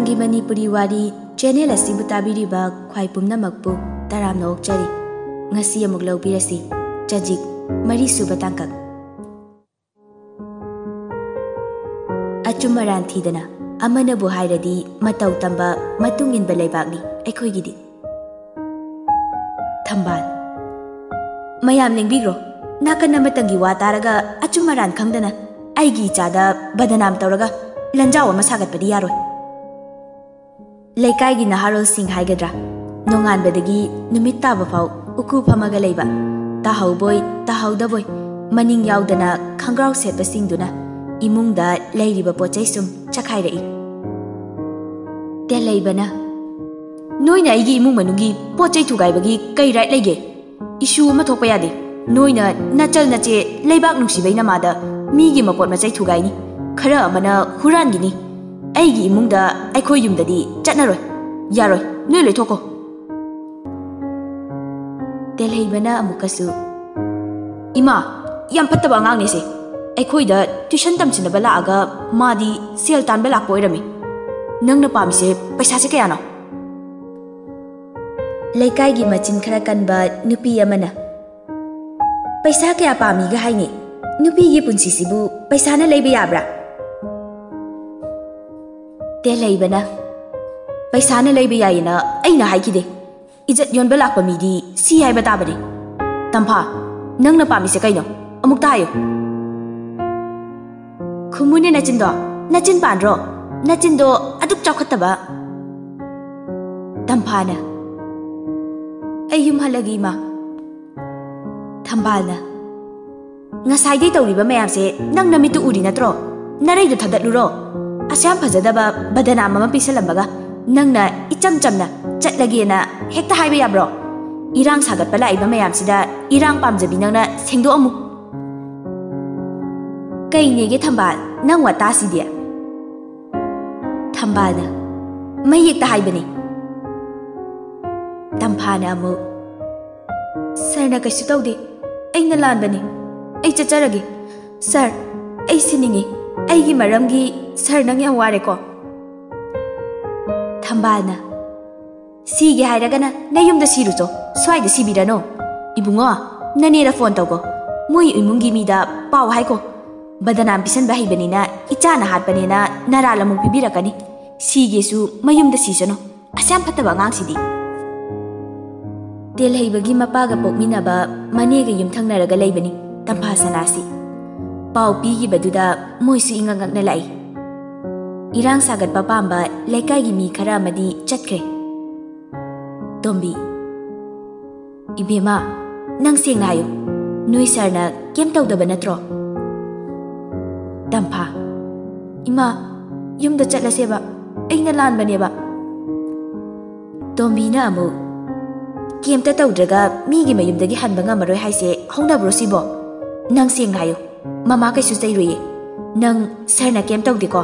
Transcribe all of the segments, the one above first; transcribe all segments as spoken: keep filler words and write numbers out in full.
ꯒꯤ ꯃꯅꯤꯄꯨꯔꯤ ꯋꯥꯔꯤ ꯆꯦꯅꯦꯜ ꯑꯁꯤꯕꯨ ꯇꯥꯕꯤꯔꯤꯕ ꯈ꯭ꯋꯥꯏ ꯄꯨꯝꯅꯃꯛꯄꯨ ꯇꯔꯥꯝꯅ ꯑꯣꯛꯆꯔꯤ꯫ ꯉꯁꯤ ꯑꯃꯨꯛ ꯂꯧꯕꯤꯔꯁꯤ, ꯆꯖꯤꯛ ꯃꯔꯤꯁꯨꯕ ꯇꯥꯡꯀꯛ꯫ ꯑꯆꯨꯝ ꯑꯔꯥꯟ ꯊꯤꯗꯅ ꯑꯃꯅꯕꯨ ꯍꯥꯏꯔꯗꯤ ꯃꯇꯧ ꯇꯝꯕ, ꯃꯇꯨꯡ ꯏꯟꯕ ꯂꯩꯕꯥꯛꯅꯤ ꯑꯩꯈꯣꯏꯒꯤꯗꯤ꯫ ꯊꯝꯕꯥꯜ꯫ ꯃꯌꯥꯝ ꯂꯦꯡꯕꯤꯈ꯭ꯔꯣ, ꯅꯥꯀꯟ ꯑꯃꯇꯪꯒꯤ ꯋꯥ ꯇꯥꯔꯒ ꯑꯆꯨꯝ ꯑꯔꯥꯟ ꯈꯪꯗꯅ ꯑꯩꯒꯤ ꯏꯆꯥꯗ ꯕꯗꯅꯥꯝ ꯇꯧꯔꯒ ꯂꯟꯖꯥꯎ ꯑꯃ ꯁꯥꯒꯠꯄꯗꯤ ꯌꯥꯔꯣꯏ꯫ ꯂꯩꯀꯥꯏꯒꯤ ꯅꯍꯥꯔꯣꯜꯁꯤꯡ ꯍꯥꯏꯒꯗ꯭ꯔꯥ, ꯅꯣꯡꯉꯥꯟꯕꯗꯒꯤ ꯅꯨꯃꯤꯠ ꯇꯥꯕ ꯐꯥꯎ ꯎꯀꯨ ꯐꯝꯃꯒ ꯂꯩꯕ, ꯇꯥꯍꯧꯕꯣꯏ ꯇꯥꯍꯧꯗꯕꯣꯏ ꯃꯅꯤꯡ ꯌꯥꯎꯗꯅ ꯈꯪꯒ꯭ꯔꯥꯎ ꯁꯦꯠꯄꯁꯤꯡꯗꯨꯅ ꯏꯃꯨꯡꯗ ꯂꯩꯔꯤꯕ ꯄꯣꯠ ꯆꯩ ꯁꯨꯝ ꯆꯈꯥꯏꯔꯛꯏ꯫ ꯇꯦꯜꯍꯩꯕꯅ, "ꯅꯣꯏꯅ ꯑꯩꯒꯤ ꯏꯃꯨꯡ ꯃꯅꯨꯡꯒꯤ ꯄꯣꯠ ꯆꯩ ꯊꯨꯒꯥꯏꯕꯒꯤ ꯀꯩ ꯔꯥꯏꯠ ꯂꯩꯒꯦ? ꯏꯁꯨ ꯑꯃ ꯊꯣꯛꯄ ꯌꯥꯗꯦ꯫ ꯅꯣꯏꯅ ꯅꯆꯜ ꯅꯆꯦ ꯂꯩꯕꯥꯛ ꯅꯨꯡꯁꯤꯕꯩ ꯅꯃꯥꯗ ꯃꯤꯒꯤ ꯃꯄꯣꯠ ꯃꯆꯩ ꯊꯨꯒꯥꯏꯅꯤ, ꯈꯔ ꯑꯃꯅ ꯍꯨꯔꯥꯟꯈꯤꯅꯤ꯫ ꯑꯩꯒꯤ ꯏꯃꯨꯡꯗ ꯑꯩꯈꯣꯏ ꯌꯨꯝꯗꯗꯤ ꯆꯠꯅꯔꯣꯏ꯫ ꯌꯥꯔꯣꯏ, ꯅꯣꯏ ꯂꯣꯏꯊꯣꯛꯈꯣ꯫" ꯇꯦꯜꯍꯩꯕꯅ ꯑꯃꯨꯛꯀꯁꯨ, "ꯏꯃꯥ, ꯌꯥꯝ ꯐꯠꯇꯕ ꯑꯉꯥꯡꯅꯦ ꯁꯦ꯫ ꯑꯩꯈꯣꯏꯗ ꯇ꯭ꯌꯨꯁꯟ ꯇꯝꯁꯤꯟꯅꯕ ꯂꯥꯛꯑꯒ ꯃꯥꯗꯤ ꯁꯦꯜ ꯇꯥꯟꯕ ꯂꯥꯛꯄ ꯑꯣꯏꯔꯝꯃꯤ꯫ ꯅꯪꯅ ꯄꯥꯝꯃꯤꯁꯦ ꯄꯩꯁꯥꯁꯦ ꯀꯌꯥꯅꯣ?" ꯂꯩꯀꯥꯏꯒꯤ ꯃꯆꯤꯟ ꯈꯔ ꯀꯟꯕ ꯅꯨꯄꯤ ꯑꯃꯅ, "ꯄꯩꯁꯥ ꯀꯌꯥ ꯄꯥꯝꯃꯤꯒ ꯍꯥꯏꯅꯤ? ꯅꯨꯄꯤꯒꯤ ꯄꯨꯟꯁꯤꯁꯤꯕꯨ ꯄꯩꯁꯥꯅ ꯂꯩꯕ ꯌꯥꯕ꯭ꯔꯥ?" ꯇꯦꯜꯍꯩꯕꯅ, "ꯄꯩꯁꯥꯅ ꯂꯩꯕ ꯌꯥꯏꯌꯦꯅ ꯑꯩꯅ ꯍꯥꯏꯈꯤꯗꯦ꯫ ꯏꯖꯠ ꯌꯣꯟꯕ ꯂꯥꯛꯄ ꯃꯤꯗꯤ ꯁꯤ ꯍꯥꯏꯕ ꯇꯥꯕꯅꯤ꯫ ꯇꯝꯐꯥ, ꯅꯪꯅ ꯄꯥꯝꯃꯤꯁꯦ ꯀꯩꯅꯣ? ꯑꯃꯨꯛꯇ ꯍꯥꯏꯌꯨ꯫" "ꯈꯨꯝꯃꯨꯅꯦ ꯅꯆꯤꯟꯗꯣ, ꯅꯆꯤꯟ ꯄꯥꯟꯗ꯭ꯔꯣ? ꯅꯆꯤꯟꯗꯣ ꯑꯗꯨꯛ ꯆꯥꯎꯈꯠꯇꯕ꯫" ꯇꯝꯐꯥꯅ, "ꯑꯩ ꯌꯨꯝ ꯍꯜꯂꯒꯦ, ꯏꯃꯥ꯫" ꯊꯝꯕꯥꯜꯅ, "ꯉꯁꯥꯏꯗꯩ ꯇꯧꯔꯤꯕ ꯃꯌꯥꯝꯁꯦ ꯅꯪ ꯅꯃꯤꯠꯇꯨ ꯎꯔꯤ ꯅꯠꯇ꯭ꯔꯣ? ꯅꯔꯩꯗꯨ ꯊꯥꯗꯠꯂꯨꯔꯣ? ꯑꯁꯨꯌꯥꯝ ꯐꯖꯗꯕ ꯕꯗꯅꯥꯝ ꯑꯃ ꯄꯤꯁꯜꯂꯝꯃꯒ ꯅꯪꯅ ꯏꯆꯝ ꯆꯝꯅ ꯆꯠꯂꯒꯦꯅ ꯍꯦꯛꯇ ꯍꯥꯏꯕ ꯌꯥꯕ꯭ꯔꯣ? ꯏꯔꯥꯡ ꯁꯥꯒꯠꯄ ꯂꯥꯛꯏꯕ ꯃꯌꯥꯝꯁꯤꯗ ꯏꯔꯥꯡ ꯄꯥꯝꯖꯕꯤ ꯅꯪꯅ ꯁꯦꯡꯗꯣꯛꯑꯝꯃꯨ꯫" "ꯀꯩꯅꯦꯒꯦ ꯊꯝꯕꯥꯜ, ꯅꯪ ꯋꯥꯇꯥꯁꯤꯗꯤ?" ꯊꯝꯕꯥꯜꯅ, "ꯃꯌꯦꯛꯇ ꯍꯥꯏꯕꯅꯤ꯫" ꯇꯝꯐꯥꯅ ꯑꯃꯨꯛ, "ꯁꯥꯔꯅ ꯀꯩꯁꯨ ꯇꯧꯗꯦ, ꯑꯩꯅ ꯂꯥꯟꯕꯅꯤ, ꯑꯩ ꯆꯠꯆꯔꯒꯦ꯫ ꯁꯥꯔ, ꯑꯩ ꯁꯤꯅꯤꯡꯉꯤ, ꯑꯩꯒꯤ ꯃꯔꯝꯒꯤ ꯁꯥꯔ ꯅꯪ ꯌꯥꯝ ꯋꯥꯔꯦꯀꯣ꯫" ꯊꯝꯕꯥꯜꯅ, "ꯁꯤꯒꯦ ꯍꯥꯏꯔꯒꯅ ꯅꯌꯨꯝꯗ ꯁꯤꯔꯨꯆꯣ, ꯁ꯭ꯋꯥꯏꯗ ꯁꯤꯕꯤꯔꯅꯣ꯫ ꯏꯕꯨꯡꯉꯣ, ꯅꯅꯦꯗ ꯐꯣꯟ ꯇꯧꯒꯣ, ꯃꯣꯏ ꯏꯃꯨꯡꯒꯤ ꯃꯤꯗ ꯄꯥꯎ ꯍꯥꯏꯈꯣ꯫ ꯕꯗꯅꯥꯝ ꯄꯤꯁꯟꯕ ꯍꯩꯕꯅꯤꯅ ꯏꯆꯥꯅ ꯍꯥꯠꯄꯅꯦꯅ ꯅꯔꯥꯜ ꯑꯃꯨꯛ ꯄꯤꯕꯤꯔꯛꯀꯅꯤ꯫ ꯁꯤꯒꯦꯁꯨ ꯃꯌꯨꯝꯗ ꯁꯤꯁꯅꯨ, ꯑꯁ ꯌꯥꯝ ꯐꯠꯇꯕ ꯑꯉꯥꯡꯁꯤꯗꯤ"꯫ ꯇꯦꯜꯍꯩꯕꯒꯤ ꯃꯄꯥꯒ ꯄꯣꯛꯃꯤꯟꯅꯕ ꯃꯅꯦꯒ ꯌꯨꯝꯊꯪꯅꯔꯒ ꯂꯩꯕꯅꯤ ꯇꯝꯐꯥ ꯁꯅꯥꯁꯤ꯫ ꯄꯥꯎ ꯄꯤꯈꯤꯕꯗꯨꯗ ꯃꯣꯏꯁꯨ ꯏꯉꯛ ꯉꯛꯅ ꯂꯥꯛꯏ꯫ ꯏꯔꯥꯡ ꯁꯥꯒꯠꯄ ꯄꯥꯝꯕ ꯂꯩꯀꯥꯏꯒꯤ ꯃꯤ ꯈꯔ ꯑꯃꯗꯤ ꯆꯠꯈ꯭ꯔꯦ꯫ ꯇꯣꯝꯕꯤ, "ꯏꯕꯦꯝꯃ, ꯅꯪ ꯁꯦꯡꯅ ꯍꯥꯏꯌꯨ, ꯅꯣꯏ ꯁꯥꯔꯅ ꯀꯩꯝ ꯇꯧꯗꯕ ꯅꯠꯇ꯭ꯔꯣ?" ꯇꯝꯐꯥ, "ꯏꯃꯥ, ꯌꯨꯝꯗ ꯆꯠꯂꯁꯦꯕ, ꯑꯩꯅ ꯂꯥꯟꯕꯅꯦꯕ"꯫ ꯇꯣꯝꯕꯤꯅ ꯑꯃꯨꯛ, "ꯀꯩꯝꯇ ꯇꯧꯗ꯭ꯔꯒ ꯃꯤꯒꯤ ꯃꯌꯨꯝꯗꯒꯤ ꯍꯟꯕ ꯉꯝꯃꯔꯣꯏ ꯍꯥꯏꯁꯦ ꯍꯧꯅꯕ꯭ꯔꯣ ꯁꯤꯕꯣ? ꯅꯪ ꯁꯦꯡꯅ ꯍꯥꯏꯌꯨ, ꯃꯃꯥ ꯀꯩꯁꯨ ꯆꯩꯔꯣꯏꯌꯦ꯫ ꯅꯪ ꯁꯥꯔꯅ ꯀꯩꯝ ꯇꯧꯗꯦꯀꯣ?"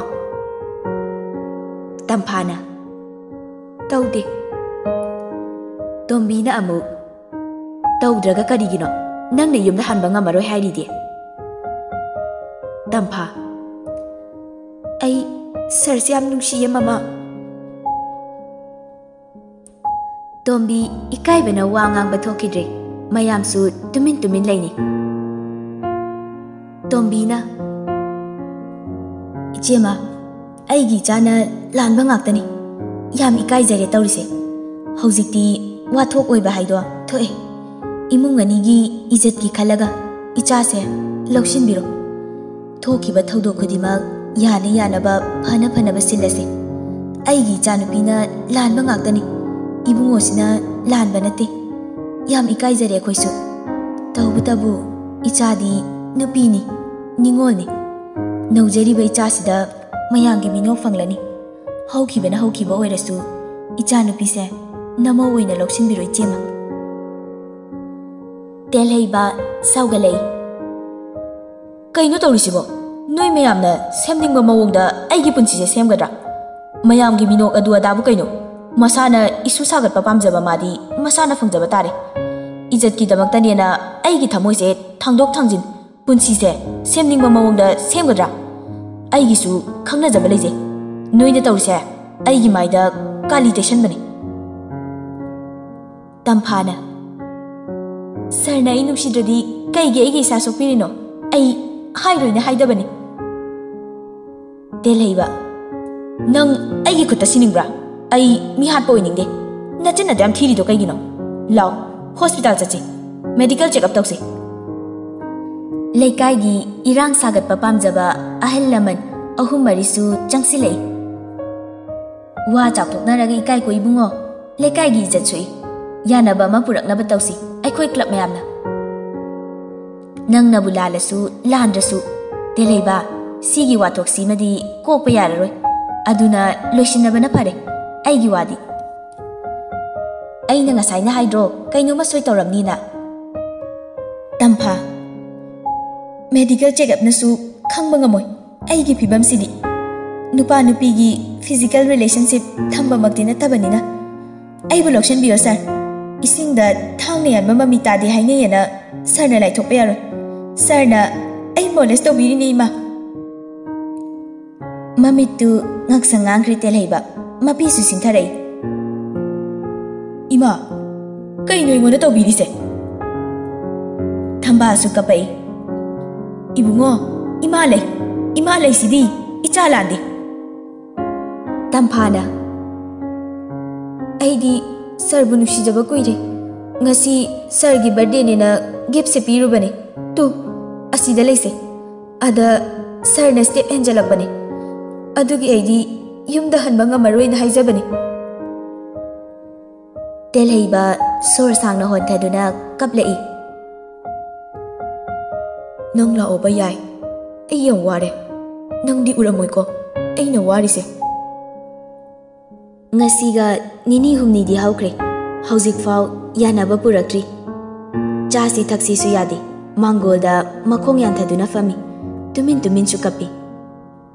ꯇꯝꯐꯥꯅ, "ꯇꯧꯗꯦ"꯫ ꯇꯣꯝꯕꯤꯅ ꯑꯃꯨꯛ, "ꯇꯧꯗ꯭ꯔꯒ ꯀꯔꯤꯒꯤꯅꯣ ꯅꯪꯅ ꯌꯨꯝꯗ ꯍꯟꯕ ꯉꯝꯃꯔꯣꯏ ꯍꯥꯏꯔꯤꯗꯤ?" ꯇꯝꯐꯥ, "ꯑꯩ ꯁꯥꯔꯁꯦ ꯌꯥꯝ ꯅꯨꯡꯁꯤꯌꯦ ꯃꯃꯥ"꯫ ꯇꯣꯝꯕꯤ ꯏꯀꯥꯏꯕꯅ ꯋꯥ ꯉꯥꯡꯕ ꯊꯣꯛꯈꯤꯗ꯭ꯔꯦ꯫ ꯃꯌꯥꯝꯁꯨ ꯇꯨꯃꯤꯟ ꯇꯨꯃꯤꯟ ꯂꯩꯅꯩ꯫ ꯇꯣꯝꯕꯤꯅ, "ꯏꯆꯦꯃ, ꯑꯩꯒꯤ ꯏꯆꯥꯅ ꯂꯥꯟꯕ ꯉꯥꯛꯇꯅꯤ꯫ ꯌꯥꯝ ꯏꯀꯥꯏꯖꯔꯦ ꯇꯧꯔꯤꯁꯦ꯫ ꯍꯧꯖꯤꯛꯇꯤ ꯋꯥꯊꯣꯛ ꯑꯣꯏꯕ ꯍꯥꯏꯗꯣ ꯊꯣꯛꯑꯦ꯫ ꯏꯃꯨꯡ ꯑꯅꯤꯒꯤ ꯏꯖꯠꯀꯤ ꯈꯜꯂꯒ ꯏꯆꯥꯁꯦ ꯂꯧꯁꯤꯟꯕꯤꯔꯣ꯫ ꯊꯣꯛꯈꯤꯕ ꯊꯧꯗꯣꯛ ꯈꯨꯗꯤꯡꯃꯛ ꯌꯥꯅ ꯌꯥꯅꯕ, ꯐꯅ ꯐꯅꯕ ꯁꯤꯜꯂꯁꯦ꯫ ꯑꯩꯒꯤ ꯏꯆꯥꯅꯨꯄꯤꯅ ꯂꯥꯟꯕ ꯉꯥꯛꯇꯅꯤ, ꯏꯕꯨꯡꯉꯣꯁꯤꯅ ꯂꯥꯟꯕ ꯅꯠꯇꯦ꯫ ꯌꯥꯝ ꯏꯀꯥꯏꯖꯔꯦ ꯑꯩꯈꯣꯏꯁꯨ꯫ ꯇꯧꯕꯇꯕꯨ ꯏꯆꯥꯗꯤ ꯅꯨꯄꯤꯅꯤ, ꯅꯤꯉꯣꯜꯅꯤ꯫ ꯅꯧꯖꯔꯤꯕ ꯏꯆꯥꯁꯤꯗ ꯃꯌꯥꯝꯒꯤ ꯃꯤꯅꯣꯛ ꯐꯪꯂꯅꯤ꯫ ꯍꯧꯈꯤꯕꯅ ꯍꯧꯈꯤꯕ ꯑꯣꯏꯔꯁꯨ, ꯏꯆꯥꯅꯨꯄꯤꯁꯦ ꯅꯃꯧ ꯑꯣꯏꯅ ꯂꯧꯁꯤꯟꯕꯤꯔꯣ ꯏꯆꯦꯃ"꯫ ꯇꯦꯜꯍꯩꯕ ꯁꯥꯎꯒꯠꯂꯛꯏ꯫ "ꯀꯩꯅꯣ ꯇꯧꯔꯤꯁꯤꯕꯣ? ꯅꯣꯏ ꯃꯌꯥꯝꯅ ꯁꯦꯝꯅꯤꯡꯕ ꯃꯑꯣꯡꯗ ꯑꯩꯒꯤ ꯄꯨꯟꯁꯤꯁꯦ ꯁꯦꯝꯒꯗ꯭ꯔꯥ? ꯃꯌꯥꯝꯒꯤ ꯃꯤꯅꯣꯛ ꯑꯗꯨ ꯑꯗꯥꯕꯨ ꯀꯩꯅꯣ? ꯃꯁꯥꯅ ꯏꯁꯨ ꯁꯥꯒꯠꯄ ꯄꯥꯝꯖꯕ ꯃꯥꯗꯤ ꯃꯁꯥꯅ ꯐꯪꯖꯕ ꯇꯥꯔꯦ꯫ ꯏꯖꯠꯀꯤꯗꯃꯛꯇꯅꯦꯅ ꯑꯩꯒꯤ ꯊꯃꯣꯏꯁꯦ ꯊꯥꯡꯗꯣꯛ ꯊꯥꯡꯖꯤꯟ, ꯄꯨꯟꯁꯤꯁꯦ ꯁꯦꯝꯅꯤꯡꯕ ꯃꯑꯣꯡꯗ ꯁꯦꯝꯒꯗ꯭ꯔꯥ? ꯑꯩꯒꯤꯁꯨ ꯈꯪꯅꯖꯕ ꯂꯩꯖꯩ꯫ ꯅꯣꯏꯅ ꯇꯧꯔꯤꯁꯦ ꯑꯩꯒꯤ ꯃꯥꯏꯗ ꯀꯥꯂꯤ ꯇꯩꯁꯟꯕꯅꯤ꯫ ꯇꯝꯐꯥꯅ, "ꯁꯔꯅ ꯑꯩ ꯅꯨꯡꯁꯤꯗ꯭ꯔꯗꯤ ꯀꯩꯒꯤ ꯑꯩꯒꯤ ꯏꯁꯥ ꯁꯣꯛꯄꯤꯔꯤꯅꯣ? ꯑꯩ ꯍꯥꯏꯔꯣꯏꯅ ꯍꯥꯏꯗꯕꯅꯤ꯫" ꯇꯦꯜꯍꯩꯕ, "ꯅꯪ ꯑꯩꯒꯤ ꯈꯨꯠꯇ ꯁꯤꯅꯤꯡꯕ꯭ꯔꯥ? ꯑꯩ ꯃꯤ ꯍꯥꯠꯄ ꯑꯣꯏꯅꯤꯡꯗꯦ꯫ ꯅꯆꯤꯟ ꯑꯗꯨ ꯌꯥꯝ ꯊꯤꯔꯤꯗꯣ ꯀꯩꯒꯤꯅꯣ? ꯂꯥꯎ, ꯍꯣꯁꯄꯤꯇꯥꯜ ꯆꯠꯁꯤ꯫ ꯃꯦꯗꯤꯀꯦꯜ ꯆꯦꯛꯑꯞ ꯇꯧꯁꯤ꯫" ꯂꯩꯀꯥꯏꯒꯤ ꯏꯔꯥꯡ ꯁꯥꯒꯠꯄ ꯄꯥꯝꯖꯕ ꯑꯍꯜ ꯂꯃꯟ ꯑꯍꯨꯝ ꯃꯔꯤꯁꯨ ꯆꯪꯁꯤꯜꯂꯛꯏ꯫ "ꯋꯥ ꯆꯥꯎꯊꯣꯛꯅꯔꯒ ꯏꯀꯥꯏ ꯀꯣ ꯏꯕꯨꯡꯉꯣ꯫ ꯂꯩꯀꯥꯏꯒꯤ ꯏꯖꯠ ꯁꯣꯛꯏ꯫ ꯌꯥꯅꯕ ꯑꯃ ꯄꯨꯔꯛꯅꯕ ꯇꯧꯁꯤ, ꯑꯩꯈꯣꯏ ꯀ꯭ꯂꯕ ꯃꯌꯥꯝꯅ꯫ ꯅꯪꯅꯕꯨ ꯂꯥꯜꯂꯁꯨ ꯂꯥꯟꯗ꯭ꯔꯁꯨ, ꯇꯦꯜꯍꯩꯕ, ꯁꯤꯒꯤ ꯋꯥꯊꯣꯛꯁꯤꯃꯗꯤ ꯀꯣꯛꯄ ꯌꯥꯔꯔꯣꯏ꯫ ꯑꯗꯨꯅ ꯂꯣꯏꯁꯤꯟꯅꯕꯅ ꯐꯔꯦ, ꯑꯩꯒꯤ ꯋꯥꯗꯤ꯫" "ꯑꯩꯅ ꯉꯁꯥꯏꯅ ꯍꯥꯏꯗ꯭ꯔꯣ, ꯀꯩꯅꯣꯝꯃ ꯁꯣꯏ ꯇꯧꯔꯝꯅꯤꯅ?" ꯇꯝꯐꯥ, "ꯃꯦꯗꯤꯀꯦꯜ ꯆꯦꯛꯑꯞꯅꯁꯨ ꯈꯪꯕ ꯉꯝꯃꯣꯏ ꯑꯩꯒꯤ ꯐꯤꯕꯝꯁꯤꯗꯤ꯫ ꯅꯨꯄꯥ ꯅꯨꯄꯤꯒꯤ ꯐꯤꯖꯤꯀꯦꯜ ꯔꯤꯂꯦꯁꯟꯁꯤꯞ ꯊꯝꯕꯃꯛꯇꯤ ꯅꯠꯇꯕꯅꯤꯅ꯫ ꯑꯩꯕꯨ ꯂꯧꯁꯤꯟꯕꯤꯌꯣ ꯁꯥꯔ꯫ ꯏꯁꯤꯡꯗ ꯊꯥꯡꯅ ꯌꯥꯟꯕ ꯃꯃꯤ ꯇꯥꯗꯦ ꯍꯥꯏꯅꯩꯌꯦꯅ ꯁꯥꯔꯅ ꯂꯥꯏꯊꯣꯛꯄ ꯌꯥꯔꯣꯏ꯫ ꯁꯥꯔꯅ ꯑꯩ ꯃꯣꯂꯦꯁ ꯇꯧꯕꯤꯔꯤꯅꯦ ꯏꯃꯥ꯫" ꯃꯃꯤꯠꯇꯨ ꯉꯥꯡꯁꯪ ꯉꯥꯡꯈ꯭ꯔꯦ ꯇꯦꯜꯍꯩꯕ꯫ ꯃꯄꯤꯁꯨ ꯁꯤꯡꯊꯔꯛꯏ꯫ "ꯏꯃꯥ, ꯀꯩꯅꯣ ꯑꯩꯉꯣꯟꯗ ꯇꯧꯕꯤꯔꯤꯁꯦ?" ꯊꯝꯕꯥꯜꯁꯨ ꯀꯞꯄꯛꯏ꯫ "ꯏꯕꯨꯡꯉꯣ, ꯏꯃꯥ ꯂꯩ, ꯏꯃꯥ ꯂꯩꯁꯤꯗꯤ, ꯏꯆꯥ ꯂꯥꯟꯗꯦ꯫" ꯇꯝꯐꯥꯅ, "ꯑꯩꯗꯤ ꯁꯥꯔꯕꯨ ꯅꯨꯡꯁꯤꯖꯕ ꯀꯨꯏꯔꯦ꯫ ꯉꯁꯤ ꯁꯥꯔꯒꯤ ꯕꯥꯔꯗꯦꯅꯦꯅ ꯒꯤꯐꯁꯦ ꯄꯤꯔꯨꯕꯅꯦ꯫ ꯇꯨ, ꯑꯁꯤꯗ ꯂꯩꯁꯦ꯫ ꯑꯗ ꯁꯥꯔꯅ ꯁ꯭ꯇꯦꯞ ꯍꯦꯟꯖꯜꯂꯛꯄꯅꯦ꯫ ꯑꯗꯨꯒꯤ ꯑꯩꯗꯤ ꯌꯨꯝꯗ ꯍꯟꯕ ꯉꯝꯃꯔꯣꯏꯅ ꯍꯥꯏꯖꯕꯅꯦ꯫" ꯇꯦꯜꯍꯩꯕ ꯁꯣꯔ ꯁꯥꯡꯅ ꯍꯣꯟꯊꯗꯨꯅ ꯀꯞꯂꯛꯏ꯫ "ꯅꯪ ꯂꯥꯛꯑꯣꯕ ꯌꯥꯏ꯫ ꯑꯩ ꯌꯥꯝ ꯋꯥꯔꯦ꯫ ꯅꯪꯗꯤ ꯎꯔꯝꯃꯣꯏꯀꯣ ꯑꯩꯅ ꯋꯥꯔꯤꯁꯦ꯫" ꯉꯁꯤꯒ ꯅꯤꯅꯤ ꯍꯨꯝꯅꯤꯗꯤ ꯍꯧꯈ꯭ꯔꯦ꯫ ꯍꯧꯖꯤꯛꯐꯥꯎ ꯌꯥꯅꯕ ꯄꯨꯔꯛꯇ꯭ꯔꯤ꯫ ꯆꯥꯁꯤ ꯊꯛꯁꯤꯁꯨ ꯌꯥꯗꯦ꯫ ꯃꯥꯡꯒꯣꯜꯗ ꯃꯈꯣꯡ ꯌꯥꯟꯊꯗꯨꯅ ꯐꯝꯃꯤ꯫ ꯇꯨꯃꯤꯟ ꯇꯨꯃꯤꯟꯁꯨ ꯀꯞꯄꯤ꯫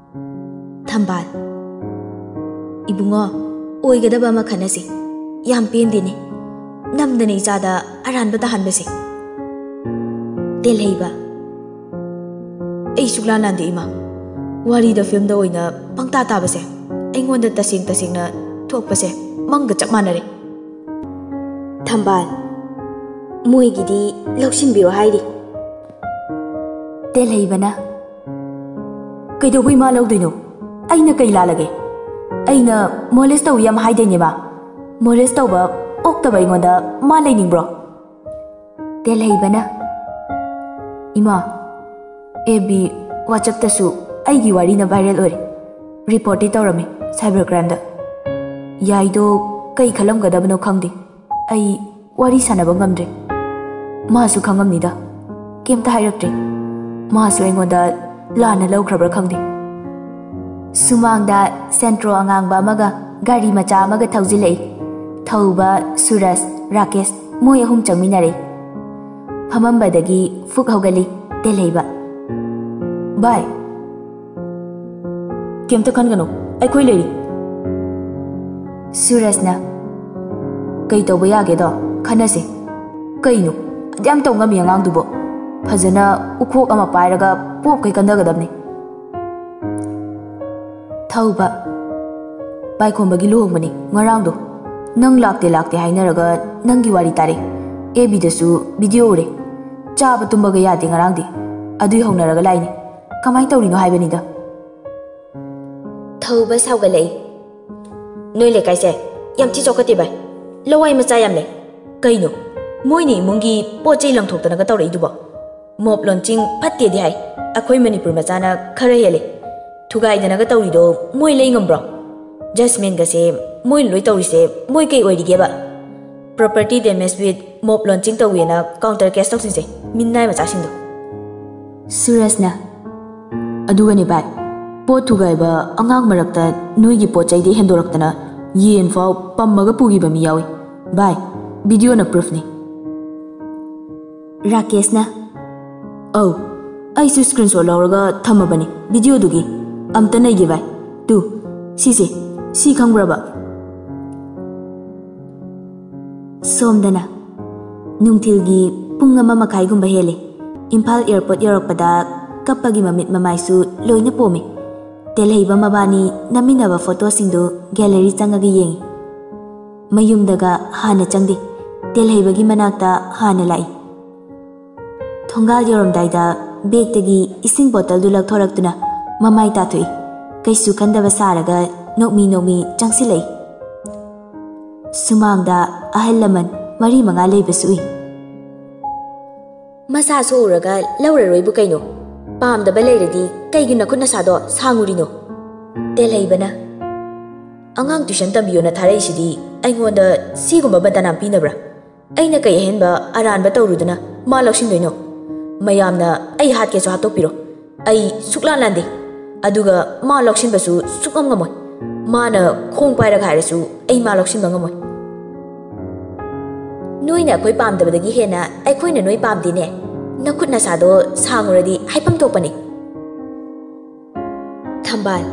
ꯊꯝꯕꯥꯜ, "ꯏꯕꯨꯡꯉꯣ, ꯑꯣꯏꯒꯗꯕ ꯑꯃ ꯈꯟꯅꯁꯤ꯫ ꯌꯥꯝ ꯄꯦꯟꯗꯦꯅꯦ꯫ ꯅꯝꯗꯅ ꯏꯆꯥꯗ ꯑꯔꯥꯟꯕ ꯇꯥꯍꯟꯕꯁꯦ꯫" ꯇꯦꯜꯍꯩꯕ, "ꯑꯩ ꯁꯨꯛꯂꯥꯟ ꯂꯥꯟꯗꯦ ꯏꯃꯥ꯫ ꯋꯥꯔꯤꯗ ꯐꯤꯂꯝꯗ ꯑꯣꯏꯅ ꯄꯪꯇꯥ ꯇꯥꯕꯁꯦ ꯑꯩꯉꯣꯟꯗ ꯇꯁꯦꯡ ꯇꯁꯦꯡꯅ ꯊꯣꯛꯄꯁꯦ ꯃꯪꯒ ꯆꯞ ꯃꯥꯟꯅꯔꯦ꯫ ꯊꯝꯕꯥꯜ, ꯃꯣꯏꯒꯤꯗꯤ ꯂꯧꯁꯤꯟꯕꯤꯔꯣ ꯍꯥꯏꯔꯤ꯫ ꯇꯦꯜꯍꯩꯕꯅ, "ꯀꯩꯗꯧꯕꯩ ꯃꯥ ꯂꯧꯗꯣꯏꯅꯣ? ꯑꯩꯅ ꯀꯩ ꯂꯥꯜꯂꯒꯦ? ꯑꯩꯅ ꯃꯣꯂꯦꯁ ꯇꯧꯏ ꯌꯥꯝ ꯍꯥꯏꯗꯣꯏꯅꯦ ꯃꯥ꯫ ꯃꯣꯂꯦꯁ ꯇꯧꯕ ꯑꯣꯛꯇꯕ ꯑꯩꯉꯣꯟꯗ ꯃꯥ ꯂꯩꯅꯤꯡꯕ꯭ꯔꯣ?" ꯇꯦꯜꯍꯩꯕꯅ, "ꯏꯃꯥ, ꯑꯦꯐ ꯕꯤ, WhatsApp-ꯇꯁꯨ ꯑꯩꯒꯤ ꯋꯥꯔꯤꯅ viral ꯑꯣꯏꯔꯦ꯫ ꯔꯤꯄꯣꯔꯠꯇꯤ ꯇꯧꯔꯝꯃꯦ cyber crime-ꯗ꯫ ꯌꯥꯏꯗꯣ ꯀꯩ ꯈꯜꯂꯝꯒꯗꯕꯅꯣ ꯈꯪꯗꯦ꯫ ꯑꯩ ꯋꯥꯔꯤ ꯁꯥꯟꯅꯕ ꯉꯝꯗ꯭ꯔꯦ꯫ ꯃꯥꯁꯨ ꯈꯪꯉꯝꯅꯤꯗ꯫ ꯀꯩꯝꯇ ꯍꯥꯏꯔꯛꯇ꯭ꯔꯦ꯫ ꯃꯥꯁꯨ ꯑꯩꯉꯣꯟꯗ ꯂꯥꯟꯅ ꯂꯧꯈ꯭ꯔꯕ꯭ꯔꯥ ꯈꯪꯗꯦ꯫" ꯁꯨꯃꯥꯡꯗ ꯁꯦꯟꯇ꯭ꯔꯣ ꯑꯉꯥꯡꯕ ꯑꯃꯒ ꯒꯥꯔꯤ ꯃꯆꯥ ꯑꯃꯒ ꯊꯧꯖꯤꯜꯂꯛꯏ꯫ ꯊꯧꯕ ꯁꯨꯔꯖ, ꯔꯥꯀꯦꯁ, ꯃꯣꯏ ꯑꯍꯨꯝ ꯆꯪꯃꯤꯟꯅꯔꯛꯏ꯫ ꯐꯝꯃꯝꯕꯗꯒꯤ ꯐꯨꯛ ꯍꯧꯒꯠꯂꯤ ꯇꯦꯜꯍꯩꯕ꯫ "ꯚꯥꯏ, ꯀꯩꯝꯇ ꯈꯟꯒꯅꯨ, ꯑꯩꯈꯣꯏ ꯂꯩꯔꯤ꯫" ꯁꯨꯔꯖꯅ, "ꯀꯩ ꯇꯧꯕ ꯌꯥꯒꯦꯗꯣ ꯈꯟꯅꯁꯦ꯫ ꯀꯩꯅꯣ ꯑꯗꯨ ꯌꯥꯝ ꯇꯧ ꯉꯝꯃꯤ ꯑꯉꯥꯡꯗꯨꯕꯣ? ꯐꯖꯅ ꯎꯈꯣꯛ ꯑꯃ ꯄꯥꯏꯔꯒ ꯄꯣꯞꯈꯩ ꯀꯟꯗꯒꯗꯕꯅꯤ꯫" ꯊꯧꯕ, "ꯄꯥꯏꯈꯣꯝꯕꯒꯤ ꯂꯨꯍꯣꯡꯕꯅꯤ ꯉꯔꯥꯡꯗꯣ꯫ ꯅꯪ ꯂꯥꯛꯇꯦ ꯂꯥꯛꯇꯦ ꯍꯥꯏꯅꯔꯒ ꯅꯪꯒꯤ ꯋꯥꯔꯤ ꯇꯥꯔꯦ꯫ ꯑꯦꯐ ꯕꯤꯗꯁꯨ video ꯎꯔꯦ꯫ ꯆꯥꯕ ꯇꯨꯝꯕꯒ ꯌꯥꯗꯦ ꯉꯔꯥꯡꯗꯤ꯫ ꯑꯗꯨꯏ ꯍꯧꯅꯔꯒ ꯂꯥꯛꯏꯅꯤ꯫ ꯀꯃꯥꯏꯅ ꯇꯧꯔꯤꯅꯣ ꯍꯥꯏꯕꯅꯤꯗ꯫" ꯊꯧꯕ ꯁꯥꯎꯒꯠꯂꯛꯏ꯫ "ꯅꯣꯏ ꯂꯩꯀꯥꯏꯁꯦ ꯌꯥꯝ ꯊꯤ ꯆꯥꯎꯈꯠꯇꯦ ꯚꯥꯏ꯫ ꯂꯋꯥꯏ ꯃꯆꯥ ꯌꯥꯝ ꯂꯩ꯫ ꯀꯩꯅꯣ ꯃꯣꯏꯅ ꯏꯃꯨꯡꯒꯤ ꯄꯣꯠ ꯆꯩ ꯂꯪꯊꯣꯛꯇꯅꯒ ꯇꯧꯔꯛꯏꯗꯨꯕꯣ? Mob launching ꯐꯠꯇꯦꯗꯤ ꯍꯥꯏ꯫ ꯑꯩꯈꯣꯏ ꯃꯅꯤꯄꯨꯔ ꯃꯆꯥꯅ ꯈꯔ ꯍꯦꯜꯂꯦ꯫ ꯊꯨꯒꯥꯏꯗꯅꯒ ꯇꯧꯔꯤꯗꯣ ꯃꯣꯏ ꯂꯩ ꯉꯝꯕ꯭ꯔꯣ? Judgement-ꯒꯁꯦ ꯃꯣꯏꯅ ꯂꯣꯏ ꯇꯧꯔꯤꯁꯦ ꯃꯣꯏ ꯀꯩ ꯑꯣꯏꯔꯤꯒꯦꯕ? Property damage with mob launching ꯇꯧꯋꯦꯅ counter case ꯇꯧꯁꯤꯟꯁꯦ, ꯃꯤꯅꯥꯏ ꯃꯆꯥꯁꯤꯡꯗꯣ꯫" ꯁꯨꯔꯖꯅ, "ꯑꯗꯨꯒꯅꯦ ꯚꯥꯏ, ꯄꯣꯠ ꯊꯨꯒꯥꯏꯕ ꯑꯉꯥꯡ ꯃꯔꯛꯇ ꯅꯣꯏꯒꯤ ꯄꯣꯠ ꯆꯩꯗꯤ ꯍꯦꯟꯗꯣꯔꯛꯇꯅ ꯌꯦꯟ ꯐꯥꯎ ꯄꯝꯃꯒ ꯄꯨꯈꯤꯕ ꯃꯤ ꯌꯥꯎꯏ꯫ ꯚꯥꯏ, video-ꯅ proof-ꯅꯤ꯫" ꯔꯥꯀꯦꯁꯅ, "ꯑꯧ, ꯑꯩꯁꯨ screenshot ꯂꯧꯔꯒ ꯊꯝꯃꯕꯅꯤ video-ꯗꯨꯒꯤ꯫ ꯑꯝꯇ ꯅꯩꯒꯦ ꯚꯥꯏ꯫ ꯇꯨ, ꯁꯤꯁꯦ, ꯁꯤ ꯈꯪꯕ꯭ꯔꯕ?" ꯁꯣꯝꯗꯅ ꯅꯨꯡꯊꯤꯜꯒꯤ ꯄꯨꯡ ꯑꯃ ꯃꯈꯥꯏꯒꯨꯝꯕ ꯍꯦꯜꯂꯦ꯫ ꯏꯝꯐꯥꯜ airport ꯌꯧꯔꯛꯄꯗ ꯀꯞꯄꯒꯤ ꯃꯃꯤꯠ ꯃꯃꯥꯏꯁꯨ ꯂꯣꯏꯅ ꯄꯣꯝꯃꯦ꯫ ꯇꯦꯜꯍꯩꯕ ꯃꯕꯥꯅꯤ ꯅꯝꯃꯤꯟꯅꯕ ꯐꯣꯇꯣꯁꯤꯡꯗꯨ ꯒꯦꯂꯔꯤ ꯆꯪꯉꯒ ꯌꯦꯡꯏ꯫ ꯃꯌꯨꯝꯗꯒ ꯍꯥꯟꯅ ꯆꯪꯗꯦ꯫ ꯇꯦꯜꯍꯩꯕꯒꯤ ꯃꯅꯥꯛꯇ ꯍꯥꯟꯅ ꯂꯥꯛꯏ꯫ ꯊꯣꯡꯒꯥꯜ ꯌꯧꯔꯝꯗꯥꯏꯗ ꯕꯦꯒꯇꯒꯤ ꯏꯁꯤꯡ ꯕꯣꯇꯜꯗꯨ ꯂꯧꯊꯣꯔꯛꯇꯨꯅ ꯃꯃꯥꯏ ꯇꯥꯊꯣꯛꯏ꯫ ꯀꯩꯁꯨ ꯈꯟꯗꯕ ꯁꯥꯔꯒ ꯅꯣꯛꯃꯤ ꯅꯣꯛꯃꯤ ꯆꯪꯁꯤꯜꯂꯛꯏ꯫ ꯁꯨꯃꯥꯡꯗ ꯑꯍꯜ ꯂꯃꯟ ꯃꯔꯤ ꯃꯉꯥ ꯂꯩꯕꯁꯨ ꯎꯏ꯫ "ꯃꯁꯥ ꯁꯣꯛꯎꯔꯒ ꯂꯧꯔꯔꯣꯏꯕꯨ ꯀꯩꯅꯣ? ꯄꯥꯝꯗꯕ ꯂꯩꯔꯗꯤ ꯀꯩꯒꯤ ꯅꯈꯨꯠ ꯅꯁꯥꯗꯣ ꯁꯥꯡꯉꯨꯔꯤꯅꯣ?" ꯇꯦꯜꯍꯩꯕꯅ, "ꯑꯉꯥꯡ ꯇ꯭ꯌꯨꯁꯟ ꯇꯝꯕꯤꯌꯣꯅ ꯊꯥꯔꯛꯏꯁꯤꯗꯤ ꯑꯩꯉꯣꯟꯗ ꯁꯤꯒꯨꯝꯕ ꯕꯗꯅꯥꯝ ꯄꯤꯅꯕ꯭ꯔꯥ? ꯑꯩꯅ ꯀꯩ ꯑꯍꯦꯟꯕ ꯑꯔꯥꯟꯕ ꯇꯧꯔꯨꯗꯨꯅ ꯃꯥ ꯂꯧꯁꯤꯟꯗꯣꯏꯅꯣ? ꯃꯌꯥꯝꯅ ꯑꯩ ꯍꯥꯠꯀꯦꯁꯨ ꯍꯥꯠꯇꯣꯛꯄꯤꯔꯣ, ꯑꯩ ꯁꯨꯛꯂꯥꯟ ꯂꯥꯟꯗꯦ꯫ ꯑꯗꯨꯒ ꯃꯥ ꯂꯧꯁꯤꯟꯕꯁꯨ ꯁꯨꯛꯉꯝ ꯉꯝꯃꯣꯏ꯫ ꯃꯥꯅ ꯈꯣꯡ ꯄꯥꯏꯔꯒ ꯍꯥꯏꯔꯁꯨ ꯑꯩ ꯃꯥ ꯂꯧꯁꯤꯟꯕ ꯉꯝꯃꯣꯏ꯫ ꯅꯣꯏꯅ ꯑꯩꯈꯣꯏ ꯄꯥꯝꯗꯕꯗꯒꯤ ꯍꯦꯟꯅ ꯑꯩꯈꯣꯏꯅ ꯅꯣꯏ ꯄꯥꯝꯗꯦꯅꯦ꯫ ꯅꯈꯨꯠ ꯅꯁꯥꯗꯣ ꯁꯥꯡꯉꯨꯔꯗꯤ ꯍꯥꯏꯐꯝ ꯊꯣꯛꯄꯅꯦ꯫" ꯊꯝꯕꯥꯜ,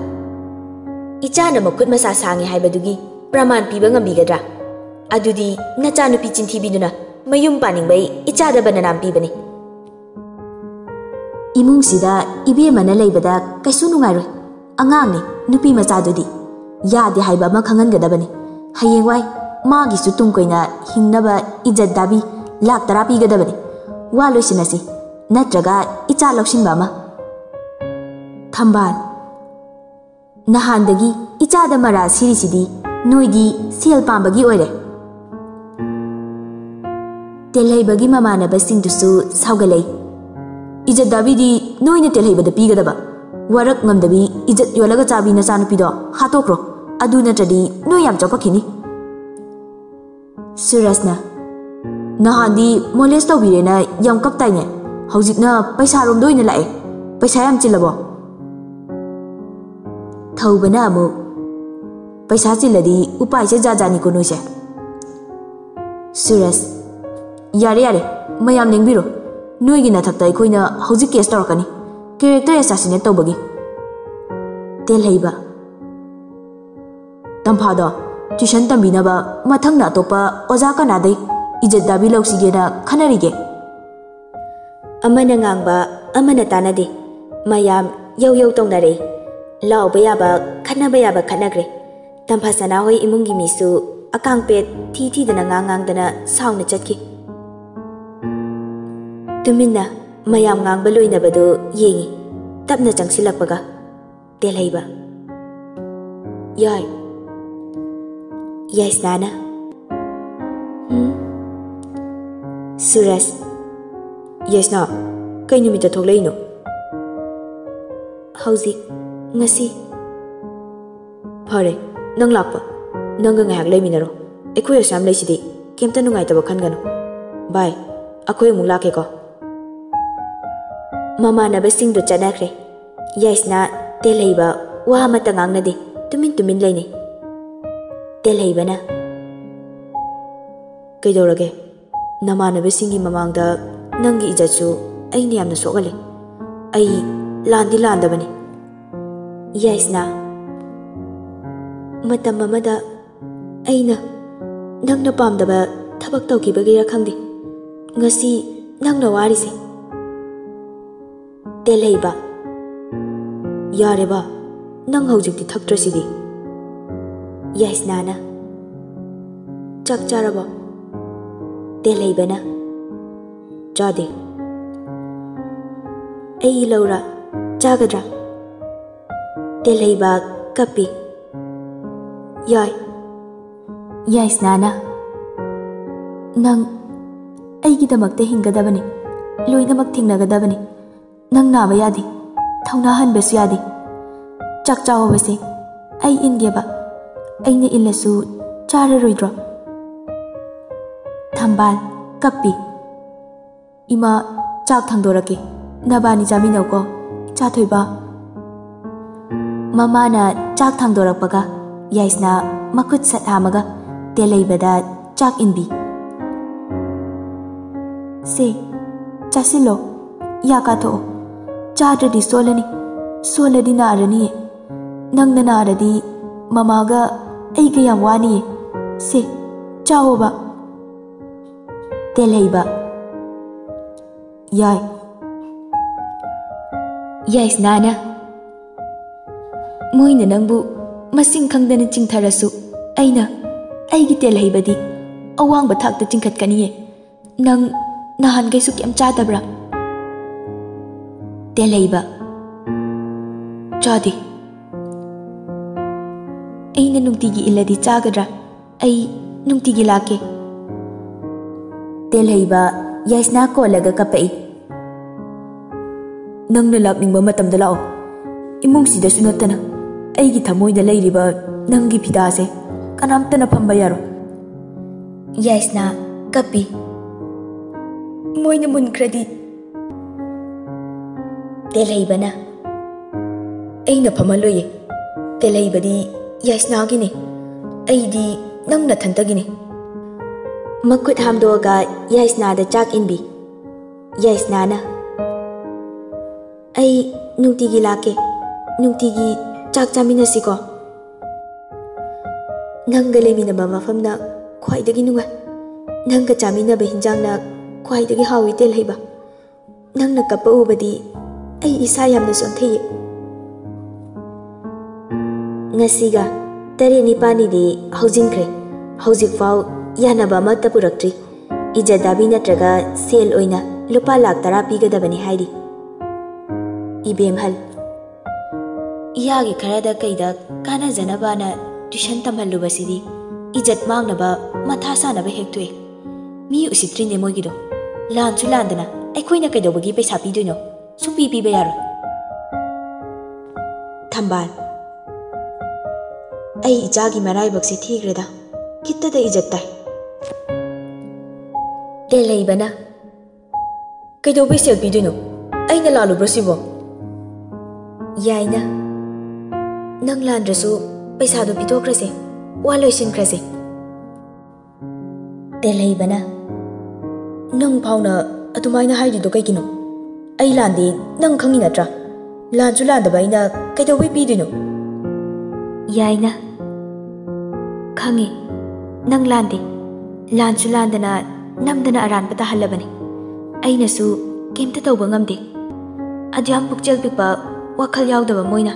"ꯏꯆꯥꯅ ꯃꯈꯨꯠ ꯃꯁꯥ ꯁꯥꯡꯉꯦ ꯍꯥꯏꯕꯗꯨꯒꯤ ꯄ꯭ꯔꯃꯥꯟ ꯄꯤꯕ ꯉꯝꯕꯤꯒꯗ꯭ꯔꯥ? ꯑꯗꯨꯗꯤ ꯅꯆꯥꯅꯨꯄꯤ ꯆꯤꯟꯊꯤꯕꯤꯗꯨꯅ ꯃꯌꯨꯝ ꯄꯥꯅꯤꯡꯕꯩ ꯏꯆꯥꯗ ꯕꯅꯅꯥꯝ ꯄꯤꯕꯅꯤ꯫ ꯏꯃꯨꯡꯁꯤꯗ ꯏꯕꯦꯝꯃꯅ ꯂꯩꯕꯗ ꯀꯩꯁꯨ ꯅꯨꯡꯉꯥꯏꯔꯣꯏ꯫ ꯑꯉꯥꯡꯅꯤ, ꯅꯨꯄꯤ ꯃꯆꯥꯗꯨꯗꯤ꯫ ꯌꯥꯗꯦ ꯍꯥꯏꯕ ꯑꯃ ꯈꯪꯍꯟꯒꯗꯕꯅꯤ꯫ ꯍꯌꯦꯡꯋꯥꯏ ꯃꯥꯒꯤꯁꯨ ꯇꯨꯡ ꯀꯣꯏꯅ ꯍꯤꯡꯅꯕ ꯏꯖꯠ ꯗꯥꯕꯤ ꯂꯥꯛ ꯇꯔꯥ ꯄꯤꯒꯗꯕꯅꯤ꯫ ꯋꯥ ꯂꯣꯏꯁꯤꯟꯅꯁꯤ, ꯅꯠꯇ꯭ꯔꯒ ꯏꯆꯥ ꯂꯧꯁꯤꯟꯕ ꯑꯃ꯫" ꯊꯝꯕꯥꯜ, "ꯅꯍꯥꯟꯗꯒꯤ ꯏꯆꯥꯗ ꯃꯔꯥ ꯁꯤꯔꯤꯁꯤꯗꯤ ꯅꯣꯏꯗꯤ ꯁꯦꯜ ꯄꯥꯝꯕꯒꯤ ꯑꯣꯏꯔꯦ꯫" ꯇꯦꯜꯍꯩꯕꯒꯤ ꯃꯃꯥꯟꯅꯕꯁꯤꯡꯗꯨꯁꯨ ꯁꯥꯎꯒꯠꯂꯛꯏ꯫ "ꯏꯖꯠ ꯗꯥꯕꯤꯗꯤ ꯅꯣꯏꯅ ꯇꯦꯜꯍꯩꯕꯗ ꯄꯤꯒꯗꯕ꯫ ꯋꯥꯔꯛ ꯉꯝꯗꯕꯤ ꯏꯖꯠ ꯌꯣꯜꯂꯒ ꯆꯥꯕꯤ ꯅꯆꯥꯅꯨꯄꯤꯗꯣ ꯍꯥꯠꯇꯣꯛꯈ꯭ꯔꯣ꯫ ꯑꯗꯨ ꯅꯠꯇ꯭ꯔꯗꯤ ꯅꯣꯏ ꯌꯥꯝ ꯆꯥꯎꯈꯠꯈꯤꯅꯤ꯫" ꯁꯨꯔꯖꯅ, "ꯅꯍꯥꯟꯗꯤ ꯃꯣꯂꯦꯁ ꯇꯧꯕꯤꯔꯦꯅ ꯌꯥꯝ ꯀꯞꯇꯥꯏꯅꯦ꯫ ꯍꯧꯖꯤꯛꯅ ꯄꯩꯁꯥꯔꯣꯝꯗ ꯑꯣꯏꯅ ꯂꯥꯛꯑꯦ꯫ ꯄꯩꯁꯥ ꯌꯥꯝ ꯆꯤꯜꯂꯕꯣ?" ꯊꯧꯕꯅ ꯑꯃꯨꯛ, "ꯄꯩꯁꯥ ꯆꯤꯜꯂꯗꯤ ꯎꯄꯥꯏꯁꯦ ꯖꯥꯠ ꯖꯥꯠꯅꯤꯀꯣ ꯅꯣꯏꯁꯦ꯫" ꯁꯨꯔꯖ, "ꯌꯥꯔꯦ ꯌꯥꯔꯦ, ꯃꯌꯥꯝ ꯂꯦꯡꯕꯤꯔꯣ꯫ ꯅꯣꯏꯒꯤ ꯅꯊꯛꯇ ꯑꯩꯈꯣꯏꯅ ꯍꯧꯖꯤꯛ ꯀꯦꯁ ꯇꯧꯔꯛꯀꯅꯤ, ꯀꯦꯔꯦꯛꯇꯔ ꯑꯦꯁꯥꯁꯤꯅꯦꯠ ꯇꯧꯕꯒꯤ꯫" ꯇꯦꯜꯍꯩꯕ, "ꯇꯝꯐꯥꯗꯣ ꯇ꯭ꯌꯨꯁꯟ ꯇꯝꯕꯤꯅꯕ ꯃꯊꯪꯅ ꯑꯇꯣꯞꯄ ꯑꯣꯖꯥ ꯀꯅꯥꯗꯩ ꯏꯖꯠ ꯗꯥꯕꯤ ꯂꯧꯁꯤꯒꯦꯅ ꯈꯟꯅꯔꯤꯒꯦ?" ꯑꯃꯅ ꯉꯥꯡꯕ ꯑꯃꯅ ꯇꯥꯅꯗꯦ꯫ ꯃꯌꯥꯝ ꯌꯧ ꯌꯧ ꯇꯧꯅꯔꯦ꯫ ꯂꯥꯎꯕ ꯌꯥꯕ, ꯈꯠꯅꯕ ꯌꯥꯕ ꯈꯠꯅꯈ꯭ꯔꯦ꯫ ꯇꯝꯐꯥꯁꯅꯥ ꯍꯣꯏ ꯏꯃꯨꯡꯒꯤ ꯃꯤꯁꯨ ꯑꯀꯥꯡꯄꯦꯠ ꯊꯤ ꯊꯤꯗꯅ ꯉꯥꯡ ꯉꯥꯡꯗꯅ ꯁꯥꯎꯅ ꯆꯠꯈꯤ꯫ ꯇꯨꯃꯤꯟꯅ ꯃꯌꯥꯝ ꯉꯥꯡꯕ ꯂꯣꯏꯅꯕꯗꯨ ꯌꯦꯡꯉꯤ꯫ ꯇꯞꯅ ꯆꯪꯁꯤꯜꯂꯛꯄꯒ ꯇꯦꯜꯍꯩꯕ꯫ ꯌꯥꯏ꯫ ꯌꯥꯏꯁꯅꯥꯅ꯫ ꯎꯝ? ꯁꯨꯔꯖ꯫ ꯌꯥꯏꯁꯅꯥ, ꯀꯩ ꯅꯨꯃꯤꯠꯇ ꯊꯣꯛꯂꯛꯏꯅꯣ? ꯍꯧꯖꯤꯛ, ꯉꯁꯤ꯫ ꯐꯔꯦ, ꯅꯪ ꯂꯥꯛꯄ꯫ ꯅꯪꯒ ꯉꯥꯏꯍꯥꯛ ꯂꯩꯃꯤꯟꯅꯔꯣ꯫ ꯑꯩꯈꯣꯏ ꯑꯁꯨꯌꯥꯝ ꯂꯩꯁꯤꯗꯤ, ꯀꯩꯝꯇ ꯅꯨꯡꯉꯥꯏꯇꯕ ꯈꯟꯒꯅꯨ꯫ ꯕꯥꯏ, ꯑꯩꯈꯣꯏ ꯑꯃꯨꯛ ꯂꯥꯛꯀꯦꯀꯣ꯫ ꯃꯃꯥꯟꯅꯕꯁꯤꯡꯗꯨ ꯆꯠꯅꯈ꯭ꯔꯦ꯫ ꯌꯥꯏꯁꯅꯥ, ꯇꯦꯜꯍꯩꯕ ꯋꯥ ꯑꯃꯠꯇ ꯉꯥꯡꯅꯗꯦ, ꯇꯨꯃꯤꯟ ꯇꯨꯃꯤꯟ ꯂꯩꯅꯩ꯫ ꯇꯦꯜꯍꯩꯕꯅ, "ꯀꯩꯗꯧꯔꯒꯦ? ꯅꯃꯥꯟꯅꯕꯁꯤꯡꯒꯤ ꯃꯃꯥꯡꯗ ꯅꯪꯒꯤ ꯏꯖꯠꯁꯨ ꯑꯩꯅ ꯌꯥꯝꯅ ꯁꯣꯛꯍꯜꯂꯦ꯫ ꯑꯩ ꯂꯥꯟꯗꯤ ꯂꯥꯟꯗꯕꯅꯤ꯫" ꯌꯥꯏꯁꯅꯥ, "ꯃꯇꯝ ꯑꯃꯗ ꯑꯩꯅ ꯅꯪꯅ ꯄꯥꯝꯗꯕ ꯊꯕꯛ ꯇꯧꯈꯤꯕꯒꯤꯔ ꯈꯪꯗꯦ, ꯉꯁꯤ ꯅꯪꯅ ꯋꯥꯔꯤꯁꯦ꯫" ꯇꯦꯜꯍꯩꯕ, "ꯌꯥꯔꯦꯕ, ꯅꯪ ꯍꯧꯖꯤꯛꯇꯤ ꯊꯛꯇ꯭ꯔꯁꯤꯗꯤ꯫" ꯌꯥꯏꯁꯅꯥꯅ, "ꯆꯥꯛ ꯆꯥꯔꯕꯣ?" ꯇꯦꯜꯍꯩꯕꯅ, "ꯆꯥꯗꯦ꯫" "ꯑꯩꯒꯤ ꯂꯧꯔ? ꯆꯥꯒꯗ꯭ꯔꯥ?" ꯇꯦꯜꯍꯩꯕ ꯀꯞꯄꯤ꯫ "ꯌꯥꯏ꯫" ꯌꯥꯏꯁꯅꯥꯅ, "ꯅꯪ ꯑꯩꯒꯤꯗꯃꯛꯇ ꯍꯤꯡꯒꯗꯕꯅꯤ, ꯂꯣꯏꯅꯃꯛ ꯊꯦꯡꯅꯒꯗꯕꯅꯤ꯫ ꯅꯪ ꯅꯥꯕ ꯌꯥꯗꯦ, ꯊꯧꯅꯥ ꯍꯟꯕꯁꯨ ꯌꯥꯗꯦ꯫ ꯆꯥꯛ ꯆꯥꯎꯕꯁꯦ ꯑꯩ ꯏꯟꯒꯦꯕ, ꯑꯩꯅ ꯏꯜꯂꯁꯨ ꯆꯥꯔꯔꯣꯏꯗ꯭ꯔꯣ?" ꯊꯝꯕꯥꯜ ꯀꯞꯄꯤ꯫ "ꯏꯃꯥ, ꯆꯥꯛ ꯊꯥꯡꯗꯣꯔꯛꯀꯦ, ꯅꯕꯥꯅꯤ ꯆꯥꯃꯤꯟꯅꯧꯀꯣ, ꯏꯆꯥ ꯊꯣꯏꯕ꯫" ꯃꯃꯥꯅ ꯆꯥꯛ ꯊꯥꯡꯗꯣꯔꯛꯄꯒ ꯌꯥꯏꯁꯅꯥ ꯃꯈꯨꯠ ꯁꯠ ꯍꯥꯝꯃꯒ ꯇꯦꯜꯍꯩꯕꯗ ꯆꯥꯛ ꯏꯟꯕꯤ꯫ "ꯁꯦ, ꯆꯥꯁꯤꯜꯂꯣ, ꯌꯥ ꯀꯥꯊꯣꯛꯑꯣ꯫ ꯆꯥꯗ꯭ꯔꯗꯤ ꯁꯣꯜꯂꯅꯤ, ꯁꯣꯜꯂꯗꯤ ꯅꯥꯔꯅꯤꯌꯦ꯫ ꯅꯪꯅ ꯅꯥꯔꯗꯤ ꯃꯃꯥꯒ ꯑꯩꯒ ꯌꯥꯝ ꯋꯥꯅꯤꯌꯦ꯫ ꯁꯦ, ꯆꯥꯎꯑꯣꯕ꯫" ꯇꯦꯜꯍꯩꯕ, "ꯌꯥꯏ꯫" ꯌꯥꯏꯁꯅꯥꯅ, ꯃꯣꯏꯅ ꯅꯪꯕꯨ ꯃꯁꯤꯡ ꯈꯪꯗꯅ ꯆꯤꯡꯊꯔꯁꯨ, ꯑꯩꯅ, ꯑꯩꯒꯤ ꯇꯦꯜꯍꯩꯕꯗꯤ ꯑꯋꯥꯡꯕ ꯊꯥꯛꯇ ꯆꯤꯡꯈꯠꯀꯅꯤꯌꯦ꯫ ꯅꯪ ꯅꯍꯥꯟꯈꯩꯁꯨ ꯀꯩꯝ ꯆꯥꯗꯕ꯭ꯔꯥ? ꯇꯦꯜꯍꯩꯕ: ꯆꯥꯗꯦ꯫ ꯑꯩꯅ ꯅꯨꯡꯇꯤꯒꯤ ꯏꯜꯂꯗꯤ ꯆꯥꯒꯗ꯭ꯔꯥ? ꯑꯩ ꯅꯨꯡꯇꯤꯒꯤ ꯂꯥꯛꯀꯦ꯫ ꯇꯦꯜꯍꯩꯕ: ꯌꯥꯏꯁꯅꯥ ꯀꯣꯜꯂꯒ ꯀꯞꯄꯛꯏ꯫ ꯅꯪꯅ ꯂꯥꯛꯅꯤꯡꯕ ꯃꯇꯝꯗ ꯂꯥꯛꯑꯣ꯫ ꯏꯃꯨꯡꯁꯤꯗꯁꯨ ꯅꯠꯇꯅ ꯑꯩꯒꯤ ꯊꯃꯣꯏꯗ ꯂꯩꯔꯤꯕ ꯅꯪꯒꯤ ꯐꯤꯗꯥꯁꯦ ꯀꯅꯥꯝꯇꯅ ꯐꯝꯕ ꯌꯥꯔꯣꯏ꯫ ꯌꯥꯏꯁꯅꯥ ꯀꯞꯄꯤ꯫ ꯃꯣꯏꯅ ꯃꯨꯟꯈ꯭ꯔꯗꯤ? ꯇꯦꯜꯍꯩꯕꯅ: ꯑꯩꯅ ꯐꯝꯍꯜꯂꯣꯏꯌꯦ꯫ ꯇꯦꯜꯍꯩꯕꯗꯤ ꯌꯥꯏꯁꯅꯥꯒꯤꯅꯦ꯫ ꯑꯩꯗꯤ ꯅꯪ ꯅꯊꯟꯇꯒꯤꯅꯦ꯫ ꯃꯈꯨꯠ ꯍꯥꯝꯗꯣꯛꯑꯒ ꯌꯥꯏꯁꯅꯥꯗ ꯆꯥꯛ ꯏꯟꯕꯤ꯫ ꯌꯥꯏꯁꯅꯥꯅ: ꯑꯩ ꯅꯨꯡꯇꯤꯒꯤ ꯂꯥꯛꯀꯦ꯫ ꯅꯨꯡꯇꯤꯒꯤ ꯆꯥꯛ ꯆꯥꯃꯤꯟꯅꯁꯤꯀꯣ꯫ ꯅꯪꯒ ꯂꯩꯃꯤꯟꯅꯕ ꯃꯐꯝꯅ ꯈ꯭ꯋꯥꯏꯗꯒꯤ ꯅꯨꯡꯉꯥꯏ꯫ ꯅꯪꯒ ꯆꯥꯃꯤꯟꯅꯕ ꯍꯤꯟꯖꯥꯡꯅ ꯈ꯭ꯋꯥꯏꯗꯒꯤ ꯍꯥꯎꯏ, ꯇꯦꯜꯍꯩꯕ꯫ ꯅꯪꯅ ꯀꯞꯄ ꯎꯕꯗꯤ ꯑꯩ ꯏꯁꯥ ꯌꯥꯝꯅ ꯁꯣꯟꯊꯩꯌꯦ꯫ ꯉꯁꯤꯒ ꯇꯔꯦꯠ ꯅꯤꯄꯥꯜꯅꯤꯗꯤ ꯍꯧꯖꯤꯟꯈ꯭ꯔꯦ꯫ ꯍꯧꯖꯤꯛꯐꯥꯎ ꯌꯥꯅꯕ ꯑꯃꯠꯇ ꯄꯨꯔꯛꯇ꯭ꯔꯤ꯫ ꯏꯖꯠ ꯗꯥꯕꯤ ꯅꯠꯇ꯭ꯔꯒ ꯁꯦꯜ ꯑꯣꯏꯅ ꯂꯨꯄꯥ ꯂꯥꯛ ꯇꯔꯥ ꯄꯤꯒꯗꯕꯅꯤ ꯍꯥꯏꯔꯤ꯫ ꯏꯕꯦꯝꯍꯜ, ꯏꯌꯥꯒꯤ ꯈꯔꯗ ꯀꯩꯗ ꯀꯥꯟꯅꯖꯅꯕꯅ ꯇ꯭ꯌꯨꯁꯟ ꯇꯝꯍꯜꯂꯨꯕꯁꯤꯗꯤ ꯏꯖꯠ ꯃꯥꯡꯅꯕ ꯃꯊꯥ ꯁꯥꯅꯕ ꯍꯦꯛ ꯊꯣꯛꯑꯦ꯫ ꯃꯤ ꯎꯁꯤꯠꯇ꯭ꯔꯤꯅꯦ ꯃꯣꯏꯒꯤꯗꯣ꯫ ꯂꯥꯟꯁꯨ ꯂꯥꯟꯗꯅ ꯑꯩꯈꯣꯏꯅ ꯀꯩꯗꯧꯕꯒꯤ ꯄꯩꯁꯥ ꯄꯤꯗꯣꯏꯅꯣ? ꯁꯨꯡꯄꯤ ꯄꯤꯕ ꯌꯥꯔꯣꯏ꯫ ꯊꯝꯕꯥꯜ: ꯑꯩ ꯏꯆꯥꯒꯤ ꯃꯔꯥꯏꯕꯛꯁꯦ ꯊꯤꯈ꯭ꯔꯦꯗ꯫ ꯈꯤꯠꯇꯗ ꯏꯖꯠ ꯇꯥꯏ꯫ ꯇꯦꯜꯍꯩꯕꯅ: ꯀꯩꯗꯧꯕꯩ ꯁꯦꯜ ꯄꯤꯗꯣꯏꯅꯣ? ꯑꯩꯅ ꯂꯥꯜꯂꯨꯕ꯭ꯔꯣ ꯁꯤꯕꯣ? ꯌꯥꯏꯅ: ꯅꯪ ꯂꯥꯟꯗ꯭ꯔꯁꯨ ꯄꯩꯁꯥꯗꯣ ꯄꯤꯊꯣꯛꯈ꯭ꯔꯁꯦ, ꯋꯥ ꯂꯣꯏꯁꯤꯟꯈ꯭ꯔꯁꯦ꯫ ꯇꯦꯜꯍꯩꯕꯅ: ꯅꯪ ꯐꯥꯎꯅ ꯑꯗꯨꯃꯥꯏꯅ ꯍꯥꯏꯔꯤꯗꯣ ꯀꯩꯒꯤꯅꯣ? ꯑꯩ ꯂꯥꯟꯗꯦ, ꯅꯪ ꯈꯪꯉꯤ ꯅꯠꯇ꯭ꯔꯥ? ꯂꯥꯟꯁꯨ ꯂꯥꯟꯗꯕ ꯑꯩꯅ ꯀꯩꯗꯧꯕꯩ ꯄꯤꯗꯣꯏꯅꯣ? ꯌꯥꯏꯅ: ꯈꯪꯉꯤ, ꯅꯪ ꯂꯥꯟꯗꯦ꯫ ꯂꯥꯟꯁꯨ ꯂꯥꯟꯗꯅ ꯅꯝꯗꯅ ꯑꯔꯥꯟꯕ ꯇꯥꯍꯜꯂꯕꯅꯤ꯫ ꯑꯩꯅꯁꯨ ꯀꯩꯝꯇ ꯇꯧꯕ ꯉꯝꯗꯦ꯫ ꯑꯗꯨꯌꯥꯝ ꯄꯨꯛꯆꯦꯜ ꯄꯤꯛꯄ, ꯋꯥꯈꯜ ꯌꯥꯎꯗꯕ ꯃꯣꯏꯅ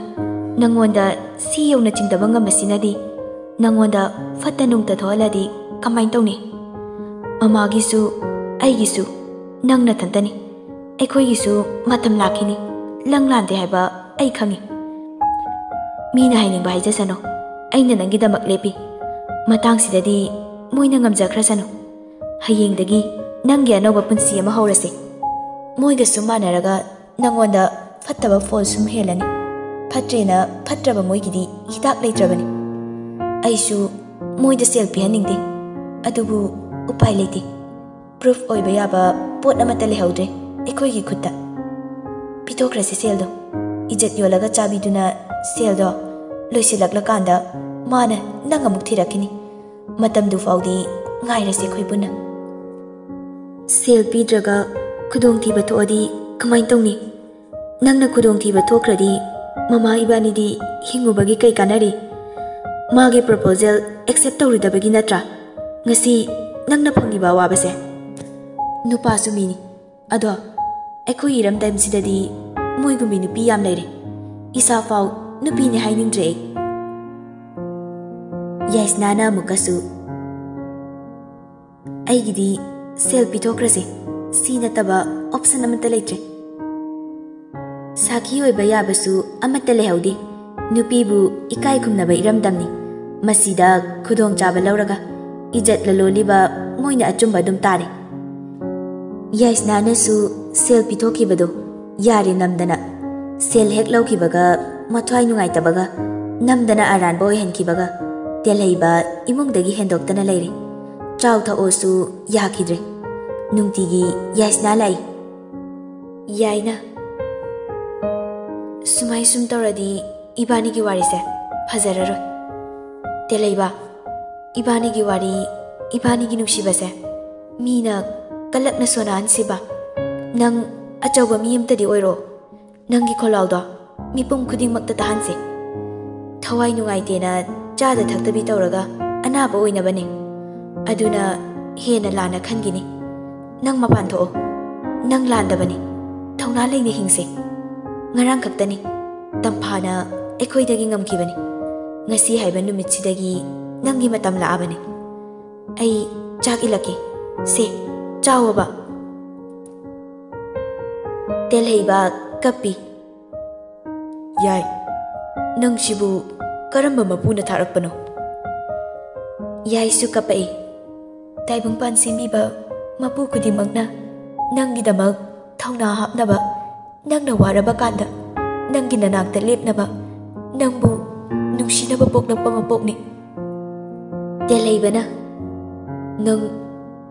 ꯅꯪꯉꯣꯟꯗ ꯁꯤ ꯌꯧꯅ ꯆꯤꯡꯗꯕ ꯉꯝꯕꯁꯤꯅꯗꯤ ꯅꯪꯉꯣꯟꯗ ꯐꯠꯇ ꯅꯨꯡꯗ ꯊꯣꯛꯍꯜꯂꯗꯤ ꯀꯃꯥꯏꯅ ꯇꯧꯅꯤ? ꯃꯃꯥꯒꯤꯁꯨ, ꯑꯩꯒꯤꯁꯨ, ꯅꯪ ꯅꯊꯟꯇꯅꯤ꯫ ꯑꯩꯈꯣꯏꯒꯤꯁꯨ ꯃꯇꯝ ꯂꯥꯛꯈꯤꯅꯤ, ꯂꯪ ꯂꯥꯟꯗꯦ ꯍꯥꯏꯕ ꯑꯩ ꯈꯪꯉꯤ꯫ ꯃꯤꯅ ꯍꯥꯏꯅꯤꯡꯕ ꯍꯥꯏꯖꯁꯅꯨ, ꯑꯩꯅ ꯅꯪꯒꯤꯗꯃꯛ ꯂꯦꯞꯄꯤ꯫ ꯃꯇꯥꯡꯁꯤꯗꯗꯤ ꯃꯣꯏꯅ ꯉꯝꯖꯈ꯭ꯔꯁꯅꯨ꯫ ꯍꯌꯦꯡꯗꯒꯤ ꯅꯪꯒꯤ ꯑꯅꯧꯕ ꯄꯨꯟꯁꯤ ꯑꯃ ꯍꯧꯔꯁꯤ꯫ ꯃꯣꯏꯒ ꯁꯨꯝ ꯃꯥꯟꯅꯔꯒ ꯅꯪꯉꯣꯟꯗ ꯐꯠꯇꯕ ꯐꯣꯜ ꯁꯨꯝ ꯍꯦꯜꯂꯅꯤ꯫ ꯐꯠꯇ꯭ꯔꯦꯅ ꯐꯠꯇ꯭ꯔꯕ ꯃꯣꯏꯒꯤꯗꯤ ꯍꯤꯗꯥꯛ ꯂꯩꯇ꯭ꯔꯕꯅꯤ꯫ ꯑꯩꯁꯨ ꯃꯣꯏꯗ ꯁꯦꯜ ꯄꯤꯍꯟꯅꯤꯡꯗꯦ, ꯑꯗꯨꯕꯨ ꯎꯄꯥꯏ ꯂꯩꯇꯦ꯫ ꯄ꯭ꯔꯨꯐ ꯑꯣꯏꯕ ꯌꯥꯕ ꯄꯣꯠ ꯑꯃꯠꯇ ꯂꯩꯍꯧꯗ꯭ꯔꯦ ꯑꯩꯈꯣꯏꯒꯤ ꯈꯨꯠꯇ꯫ ꯄꯤꯊꯣꯛꯈ꯭ꯔꯁꯤ ꯁꯦꯜꯗꯣ꯫ ꯏꯖꯠ ꯌꯣꯜꯂꯒ ꯆꯥꯕꯤꯗꯨꯅ ꯁꯦꯜꯗꯣ ꯂꯣꯏꯁꯤꯜꯂꯛꯂꯀꯥꯟꯗ ꯃꯥꯅ ꯅꯪ ꯑꯃꯨꯛ ꯊꯤꯔꯛꯈꯤꯅꯤ꯫ ꯃꯇꯝꯗꯨ ꯐꯥꯎꯗꯤ ꯉꯥꯏꯔꯁꯤ ꯑꯩꯈꯣꯏ ꯄꯨꯟꯅ꯫ ꯁꯦꯜ ꯄꯤꯗ꯭ꯔꯒ ꯈꯨꯗꯣꯡꯊꯤꯕ ꯊꯣꯛꯑꯗꯤ ꯀꯃꯥꯏꯅ ꯇꯧꯅꯤ? ꯅꯪꯅ ꯈꯨꯗꯣꯡꯊꯤꯕ ꯊꯣꯛꯈ꯭ꯔꯗꯤ ꯃꯃꯥ ꯏꯕꯥꯅꯤꯗꯤ ꯍꯤꯡꯉꯨꯕꯒꯤ ꯀꯩ ꯀꯥꯟꯅꯔꯤ? ꯃꯥꯒꯤ ꯄ꯭ꯔꯣꯄꯣꯖꯦꯜ ꯑꯦꯛꯁꯦꯞ ꯇꯧꯔꯨꯗꯕꯒꯤ ꯅꯠꯇ꯭ꯔꯥ ꯉꯁꯤ ꯅꯪꯅ ꯐꯪꯉꯤꯕ ꯑꯋꯥꯕꯁꯦ? ꯅꯨꯄꯥꯁꯨ ꯃꯤꯅꯤ꯫ ꯑꯗꯣ ꯑꯩꯈꯣꯏ ꯏꯔꯝꯗꯝꯁꯤꯗꯗꯤ ꯃꯣꯏꯒꯨꯝꯕꯤ ꯅꯨꯄꯤ ꯌꯥꯝ ꯂꯩꯔꯦ꯫ ꯏꯁꯥꯐꯥꯎ ꯅꯨꯄꯤꯅꯤ ꯍꯥꯏꯅꯤꯡꯗ꯭ꯔꯦ ꯑꯩ꯫ ꯌꯥꯏꯁꯅꯥꯅ ꯑꯃꯨꯛꯀꯁꯨ, "ꯑꯩꯒꯤꯗꯤ ꯁꯦꯜ ꯄꯤꯊꯣꯛꯈ꯭ꯔꯁꯦ, ꯁꯤ ꯅꯠꯇꯕ ꯑꯣꯞꯁꯟ ꯑꯃꯠꯇ ꯂꯩꯇ꯭ꯔꯦ꯫ ꯁꯥꯈꯤ ꯑꯣꯏꯕ ꯌꯥꯕꯁꯨ ꯑꯃꯠꯇ ꯂꯩꯍꯧꯗꯦ꯫ ꯅꯨꯄꯤꯕꯨ ꯏꯀꯥꯏ ꯈꯨꯝꯅꯕ ꯏꯔꯝꯗꯝꯅꯤ꯫ ꯃꯁꯤꯗ ꯈꯨꯗꯣꯡꯆꯥꯕ ꯂꯧꯔꯒ ꯏꯖꯠ ꯂꯂꯣꯜꯂꯤꯕ ꯃꯣꯏꯅ ꯑꯆꯨꯝꯕ ꯑꯗꯨꯝ ꯇꯥꯔꯦ꯫" ꯌꯥꯏꯁꯅꯥꯅꯁꯨ ꯁꯦꯜ ꯄꯤꯊꯣꯛꯈꯤꯕꯗꯣ ꯌꯥꯔꯦ ꯅꯝꯗꯅ, ꯁꯦꯜ ꯍꯦꯛ ꯂꯧꯈꯤꯕꯒ ꯃꯊ꯭ꯋꯥꯏ ꯅꯨꯡꯉꯥꯏꯇꯕꯒ ꯅꯝꯗꯅ ꯑꯔꯥꯟꯕ ꯑꯣꯏꯍꯟꯈꯤꯕꯒ ꯇꯦꯜꯍꯩꯕ ꯏꯃꯨꯡꯗꯒꯤ ꯍꯦꯟꯗꯣꯛꯇꯅ ꯂꯩꯔꯦ꯫ ꯆꯥꯎ ꯊꯛꯑꯣꯁꯨ ꯌꯥꯈꯤꯗ꯭ꯔꯦ꯫ ꯅꯨꯡꯇꯤꯒꯤ ꯌꯥꯏꯁꯅꯥ ꯂꯥꯛꯏ꯫ ꯌꯥꯏꯅ, ꯁꯨꯃꯥꯏ ꯁꯨꯝ ꯇꯧꯔꯗꯤ ꯏꯕꯥꯅꯤꯒꯤ ꯋꯥꯔꯤꯁꯦ ꯐꯖꯔꯔꯣꯏ꯫ ꯇꯦꯜꯍꯩꯕ, ꯏꯕꯥꯅꯤꯒꯤ ꯋꯥꯔꯤ, ꯏꯕꯥꯅꯤꯒꯤ ꯅꯨꯡꯁꯤꯕꯁꯦ ꯃꯤꯅ ꯀꯂꯛꯅ ꯁꯣꯟꯅꯍꯟꯁꯤꯕ꯫ ꯅꯪ ꯑꯆꯧꯕ ꯃꯤ ꯑꯃꯇꯗꯤ ꯑꯣꯏꯔꯣ꯫ ꯅꯪꯒꯤ ꯈꯣꯜꯂꯥꯎꯗꯣ ꯃꯤꯄꯨꯝ ꯈꯨꯗꯤꯡꯃꯛꯇ ꯇꯥꯍꯟꯁꯦ꯫ ꯊꯋꯥꯏ ꯅꯨꯡꯉꯥꯏꯇꯦꯅ ꯆꯥꯗ ꯊꯛꯇꯕꯤ ꯇꯧꯔꯒ ꯑꯅꯥꯕ ꯑꯣꯏꯅꯕꯅꯦ꯫ ꯑꯗꯨꯅ ꯍꯦꯟꯅ ꯂꯥꯟꯅ ꯈꯟꯈꯤꯅꯤ꯫ ꯅꯪ ꯃꯄꯥꯟ ꯊꯣꯛꯑꯣ꯫ ꯅꯪ ꯂꯥꯟꯗꯕꯅꯤ꯫ ꯊꯧꯅꯥ ꯂꯩꯅ ꯍꯤꯡꯁꯦ꯫ ꯉꯔꯥꯡ ꯈꯛꯇꯅꯤ ꯇꯝꯐꯥꯅ ꯑꯩꯈꯣꯏꯗꯒꯤ ꯉꯝꯈꯤꯕꯅꯤ꯫ ꯉꯁꯤ ꯍꯥꯏꯕ ꯅꯨꯃꯤꯠꯁꯤꯗꯒꯤ ꯅꯪꯒꯤ ꯃꯇꯝ ꯂꯥꯛꯑꯕꯅꯤ꯫ ꯑꯩ ꯆꯥꯛ ꯏꯜꯂꯛꯀꯦ꯫ ꯁꯦ, ꯆꯥꯎꯑꯣꯕ꯫ ꯇꯦꯜꯍꯩꯕ ꯀꯞꯄꯤ꯫ ꯌꯥꯏ, ꯅꯪꯁꯤꯕꯨ ꯀꯔꯝꯕ ꯃꯄꯨꯅ ꯊꯥꯔꯛꯄꯅꯣ? ꯌꯥꯏꯁꯨ ꯀꯞꯄꯛꯏ꯫ ꯇꯥꯏꯕꯪꯄꯥꯟ ꯁꯦꯝꯕꯤꯕ ꯃꯄꯨ ꯈꯨꯗꯤꯡꯃꯛꯅ ꯅꯪꯒꯤꯗꯃꯛ ꯊꯧꯅꯥ ꯍꯥꯞꯅꯕ, ꯅꯪꯅ ꯋꯥꯔꯕ ꯀꯥꯟꯗ ꯅꯪꯒꯤ ꯅꯅꯥꯛꯇ ꯂꯦꯞꯅꯕ, ꯅꯪꯕꯨ ꯅꯨꯡꯁꯤꯅꯕ ꯄꯣꯛꯂꯛꯄ ꯃꯄꯣꯛꯅꯤ꯫ ꯇꯦꯜꯍꯩꯕꯅ, ꯅꯪ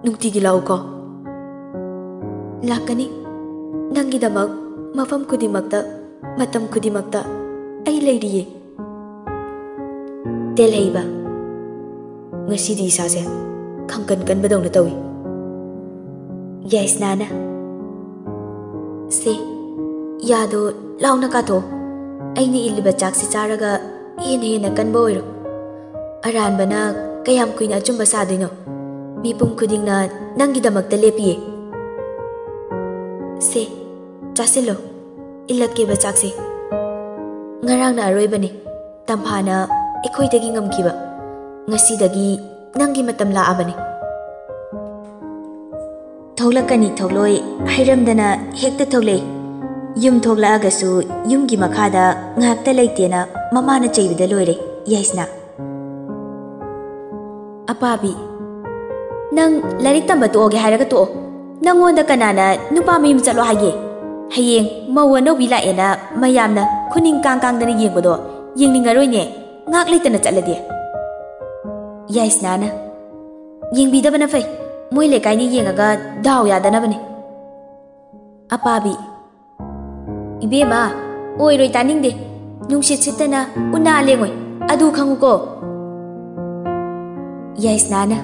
ꯅꯨꯡꯇꯤꯒꯤ ꯂꯥꯛꯎꯀꯣ꯫ ꯂꯥꯛꯀꯅꯤ꯫ ꯅꯪꯒꯤꯗꯃꯛ ꯃꯐꯝ ꯈꯨꯗꯤꯡꯃꯛꯇ, ꯃꯇꯝ ꯈꯨꯗꯤꯡꯃꯛꯇ ꯑꯩ ꯂꯩꯔꯤꯌꯦ꯫ ꯇꯦꯜꯍꯩꯕ, ꯉꯁꯤꯗꯤ ꯏꯁꯥꯁꯦ ꯈꯪꯀꯟ ꯀꯟꯕꯗꯧꯅ ꯇꯧꯏ꯫ ꯌꯥꯏꯁꯅꯥꯅ, ꯁꯦ, ꯌꯥꯗꯣ ꯂꯥꯎꯅ ꯀꯥꯊꯣꯛꯑꯣ꯫ ꯑꯩꯅ ꯏꯜꯂꯤꯕ ꯆꯥꯛꯁꯤ ꯆꯥꯔꯒ ꯍꯦꯟꯅ ꯍꯦꯟꯅ ꯀꯟꯕ ꯑꯣꯏꯔꯣ꯫ ꯑꯔꯥꯟꯕꯅ ꯀꯌꯥꯝ ꯀꯨꯏꯅ ꯑꯆꯨꯝꯕ ꯁꯥꯗꯣꯏꯅꯣ? ꯃꯤꯄꯨꯝ ꯈꯨꯗꯤꯡꯅ ꯅꯪꯒꯤꯗꯃꯛꯇ ꯂꯦꯞꯄꯤꯌꯦ꯫ ꯁꯦ, ꯆꯥꯁꯤꯜꯂꯣ꯫ ꯏꯜꯂꯛꯀꯦꯕ ꯆꯥꯛꯁꯦ꯫ ꯉꯔꯥꯡꯅ ꯑꯔꯣꯏꯕꯅꯤ꯫ ꯇꯝꯐꯥꯅ ꯑꯩꯈꯣꯏꯗꯒꯤ ꯉꯝꯈꯤꯕ꯫ ꯉꯁꯤꯗꯒꯤ ꯅꯪꯒꯤ ꯃꯇꯝ ꯂꯥꯛꯑꯕꯅꯤ꯫ ꯊꯣꯛꯂꯛꯀꯅꯤ ꯊꯣꯛꯂꯣꯏ ꯍꯥꯏꯔꯝꯗꯅ ꯍꯦꯛꯇ ꯊꯣꯛꯂꯛꯏ꯫ ꯌꯨꯝ ꯊꯣꯛꯂꯛꯑꯒꯁꯨ ꯌꯨꯝꯒꯤ ꯃꯈꯥꯗ ꯉꯥꯏꯍꯥꯛꯇ ꯂꯩꯇꯦꯅ ꯃꯃꯥꯅ ꯆꯩꯕꯗ ꯂꯣꯏꯔꯦ, ꯌꯥꯏꯁꯅꯥ꯫ ꯑꯄꯥꯕꯤ, ꯅꯪ ꯂꯥꯏꯔꯤꯛ ꯇꯝꯕ ꯇꯣꯛꯑꯒꯦ ꯍꯥꯏꯔꯒ ꯇꯣꯛꯑꯣ꯫ ꯅꯪꯉꯣꯟꯗ ꯀꯅꯥꯅ ꯅꯨꯄꯥ ꯃꯌꯨꯝ ꯆꯠꯂꯣ ꯍꯥꯏꯒꯦ? ꯍꯌꯦꯡ ꯃꯧ ꯑꯅꯧꯕꯤ ꯂꯥꯛꯑꯦꯅ ꯃꯌꯥꯝꯅ ꯈꯨꯅꯤꯡ ꯀꯥꯡ ꯀꯥꯡꯗꯅ ꯌꯦꯡꯕꯗꯣ ꯌꯦꯡꯅꯤꯡꯉꯔꯣꯏꯅꯦ, ꯉꯥꯛ ꯂꯩꯇꯅ ꯆꯠꯂꯗꯤ꯫ ꯌꯥꯏꯁꯅꯥꯅ, ꯌꯦꯡꯕꯤꯗꯕꯅ ꯐꯩ, ꯃꯣꯏ ꯂꯩꯀꯥꯏꯅ ꯌꯦꯡꯉꯒ ꯗꯥꯎ ꯌꯥꯗꯅꯕꯅꯦ꯫ ꯑꯄꯥꯕꯤ, ꯏꯕꯦꯝꯃ, ꯑꯣꯏꯔꯣꯏ, ꯇꯥꯅꯤꯡꯗꯦ꯫ ꯅꯨꯡꯁꯤꯠ ꯁꯤꯠꯇꯅ ꯎꯅꯥ ꯂꯦꯡꯉꯣꯏ, ꯑꯗꯨ ꯈꯪꯉꯨꯀꯣ꯫ ꯌꯥꯏꯁꯅꯥꯅ,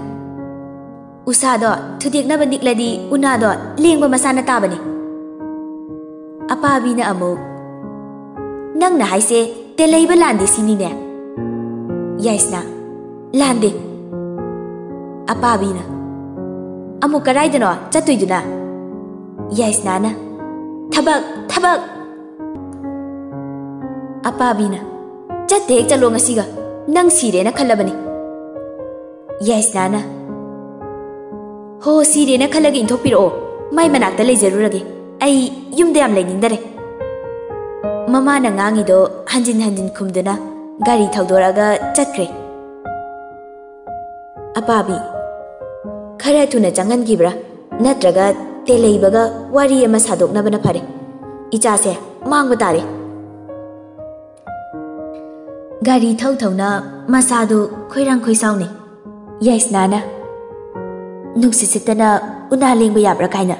ꯎꯁꯥꯗꯣ ꯊꯨꯗꯦꯛꯅꯕ ꯅꯤꯛꯂꯗꯤ ꯎꯅꯥꯗꯣ ꯂꯦꯡꯕ ꯃꯁꯥꯅ ꯇꯥꯕꯅꯤ꯫ ꯑꯄꯥꯕꯤꯅ ꯑꯃꯨꯛ, ꯅꯪꯅ ꯍꯥꯏꯁꯦ ꯇꯦꯜꯍꯩꯕ ꯂꯥꯟꯗꯦ ꯁꯤꯅꯤꯅꯦ? ꯌꯥꯏꯁꯅꯥ, ꯂꯥꯟꯗꯦ꯫ ꯑꯄꯥꯕꯤꯅ, ꯑꯃꯨꯛ ꯀꯔꯥꯏꯗꯅꯣ ꯆꯠꯇꯣꯏꯗꯨꯅ? ꯌꯥꯏꯁꯅꯥꯅ, ꯊꯕꯛ, ꯊꯕꯛ! ꯑꯄꯥꯕꯤꯅ, ꯆꯠꯇꯦ ꯍꯦꯛ ꯆꯠꯂꯣ ꯉꯁꯤꯒ꯫ ꯅꯪ ꯁꯤꯔꯦꯅ ꯈꯜꯂꯕꯅꯤ꯫ ꯌꯥꯏꯁꯅꯥꯅ, "ꯍꯣ, ꯁꯤꯔꯦꯅ ꯈꯜꯂꯒ ꯏꯟꯊꯣꯛꯄꯤꯔꯛꯑꯣ꯫ ꯃꯥꯏ ꯃꯅꯥꯛꯇ ꯂꯩꯖꯔꯨꯔꯒꯦ꯫ ꯑꯩ ꯌꯨꯝꯗ ꯌꯥꯝ ꯂꯩꯅꯤꯡꯗꯔꯦ꯫" ꯃꯃꯥꯅ ꯉꯥꯡꯉꯤꯗꯣ ꯍꯟꯖꯤꯟ ꯍꯟꯖꯤꯟ ꯈꯨꯝꯗꯨꯅ ꯒꯥꯔꯤ ꯊꯧꯗꯣꯔꯛꯑꯒ ꯆꯠꯈ꯭ꯔꯦ꯫ "ꯑꯄꯥꯕꯤ, ꯈꯔ ꯊꯨꯅ ꯆꯪꯍꯟꯈꯤꯕ꯭ꯔꯥ? ꯅꯠꯇ꯭ꯔꯒ ꯇꯦꯂꯩꯕꯒ ꯋꯥꯔꯤ ꯑꯃ ꯁꯥꯗꯣꯛꯅꯕꯅ ꯐꯔꯦ꯫ ꯏꯆꯥꯁꯦ ꯃꯥꯡꯕ ꯇꯥꯔꯦ꯫" ꯒꯥꯔꯤ ꯊꯧ ꯊꯧꯅ ꯃꯁꯥꯗꯨ ꯈꯣꯏꯔꯥꯡ ꯈꯣꯏꯁꯥꯎꯅꯩ꯫ ꯌꯥꯏꯁꯅꯥꯅ, "ꯅꯨꯡꯁꯤꯠ ꯁꯤꯠꯇꯅ ꯎꯅꯥ ꯂꯦꯡꯕ ꯌꯥꯕ꯭ꯔꯥ ꯀꯥꯏꯅ꯫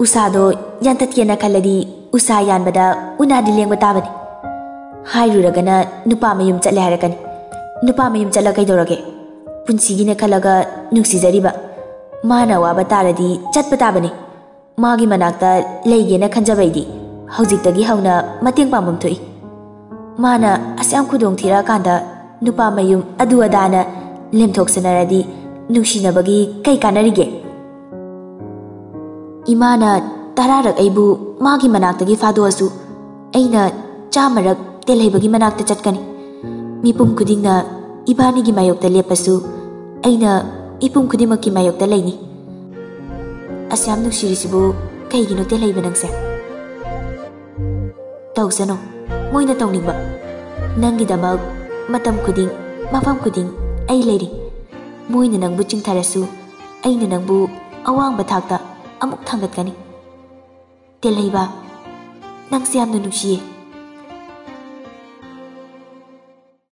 ꯎꯁꯥꯗꯣ ꯌꯥꯟꯊꯠꯀꯦꯅ ꯈꯜꯂꯗꯤ ꯎꯁꯥ ꯌꯥꯟꯕꯗ ꯎꯅꯥꯗꯤ ꯂꯦꯡꯕ ꯇꯥꯕꯅꯤ꯫ ꯍꯥꯏꯔꯨꯔꯒꯅ ꯅꯨꯄꯥ ꯃꯌꯨꯝ ꯆꯠꯂꯦ ꯍꯥꯏꯔꯛꯀꯅꯤ꯫ ꯅꯨꯄꯥ ꯃꯌꯨꯝ ꯆꯠꯂ ꯀꯩꯗꯧꯔꯒꯦ? ꯄꯨꯟꯁꯤꯒꯤꯅꯦ ꯈꯜꯂꯒ ꯅꯨꯡꯁꯤꯖꯔꯤꯕ꯫ ꯃꯥꯅ ꯑꯋꯥꯕ ꯇꯥꯔꯗꯤ ꯆꯠꯄ ꯇꯥꯕꯅꯤ꯫ ꯃꯥꯒꯤ ꯃꯅꯥꯛꯇ ꯂꯩꯒꯦꯅ ꯈꯟꯖꯕꯩꯗꯤ ꯍꯧꯖꯤꯛꯇꯒꯤ ꯍꯧꯅ ꯃꯇꯦꯡ ꯄꯥꯡꯐꯝ ꯊꯣꯛꯏ꯫ ꯃꯥꯅ ꯑꯁꯨꯛ ꯌꯥꯝ ꯈꯨꯗꯣꯡ ꯊꯤꯔꯛꯑꯀꯥꯟꯗ ꯅꯨꯄꯥ ꯃꯌꯨꯝ ꯑꯗꯨ ꯑꯗꯥꯅ ꯂꯦꯝꯊꯣꯛꯁꯟꯅꯔꯗꯤ ꯅꯨꯡꯁꯤꯅꯕꯒꯤ ꯀꯩ ꯀꯥꯟꯅꯔꯤꯒꯦ? ꯏꯃꯥꯅ ꯇꯔꯥꯔꯛ ꯑꯩꯕꯨ ꯃꯥꯒꯤ ꯃꯅꯥꯛꯇꯒꯤ ꯐꯥꯗꯣꯛꯑꯁꯨ ꯑꯩꯅ ꯆꯥꯝꯃꯔꯛ ꯇꯦꯜꯍꯩꯕꯒꯤ ꯃꯅꯥꯛꯇ ꯆꯠꯀꯅꯤ꯫ ꯃꯤꯄꯨꯝ ꯈꯨꯗꯤꯡꯅ ꯏꯕꯥꯅꯤꯒꯤ ꯃꯥꯌꯣꯛꯇ ꯂꯦꯞꯄꯁꯨ ꯑꯩꯅ ꯃꯤꯄꯨꯝ ꯈꯨꯗꯤꯡꯃꯛꯀꯤ ꯃꯥꯌꯣꯛꯇ ꯂꯩꯅꯤ꯫ ꯑꯁꯨꯛ ꯌꯥꯝ ꯅꯨꯡꯁꯤꯔꯤꯁꯤꯕꯨ ꯀꯩꯒꯤꯅꯣ ꯇꯦꯜꯍꯩꯕ ꯅꯪꯁꯦ?" "ꯇꯧꯁꯅꯨ, ꯃꯣꯏꯅ ꯇꯧꯅꯤꯡꯕ꯫ ꯅꯪꯒꯤꯗꯃꯛ ꯃꯇꯝ ꯈꯨꯗꯤꯡ, ꯃꯐꯝ ꯈꯨꯗꯤꯡ ꯑꯩ ꯂꯩꯔꯤ꯫ ꯃꯣꯏꯅ ꯅꯪꯕꯨ ꯆꯤꯡꯊꯔꯁꯨ ꯑꯩꯅ ꯅꯪꯕꯨ ꯑꯋꯥꯡꯕ ꯊꯥꯛꯇ ꯑꯃꯨꯛ ꯊꯥꯡꯒꯠꯀꯅꯤ꯫ ꯇꯦꯜꯍꯩꯕ, ꯅꯪꯁꯦ ꯌꯥꯝꯅ ꯅꯨꯡꯁꯤꯌꯦ꯫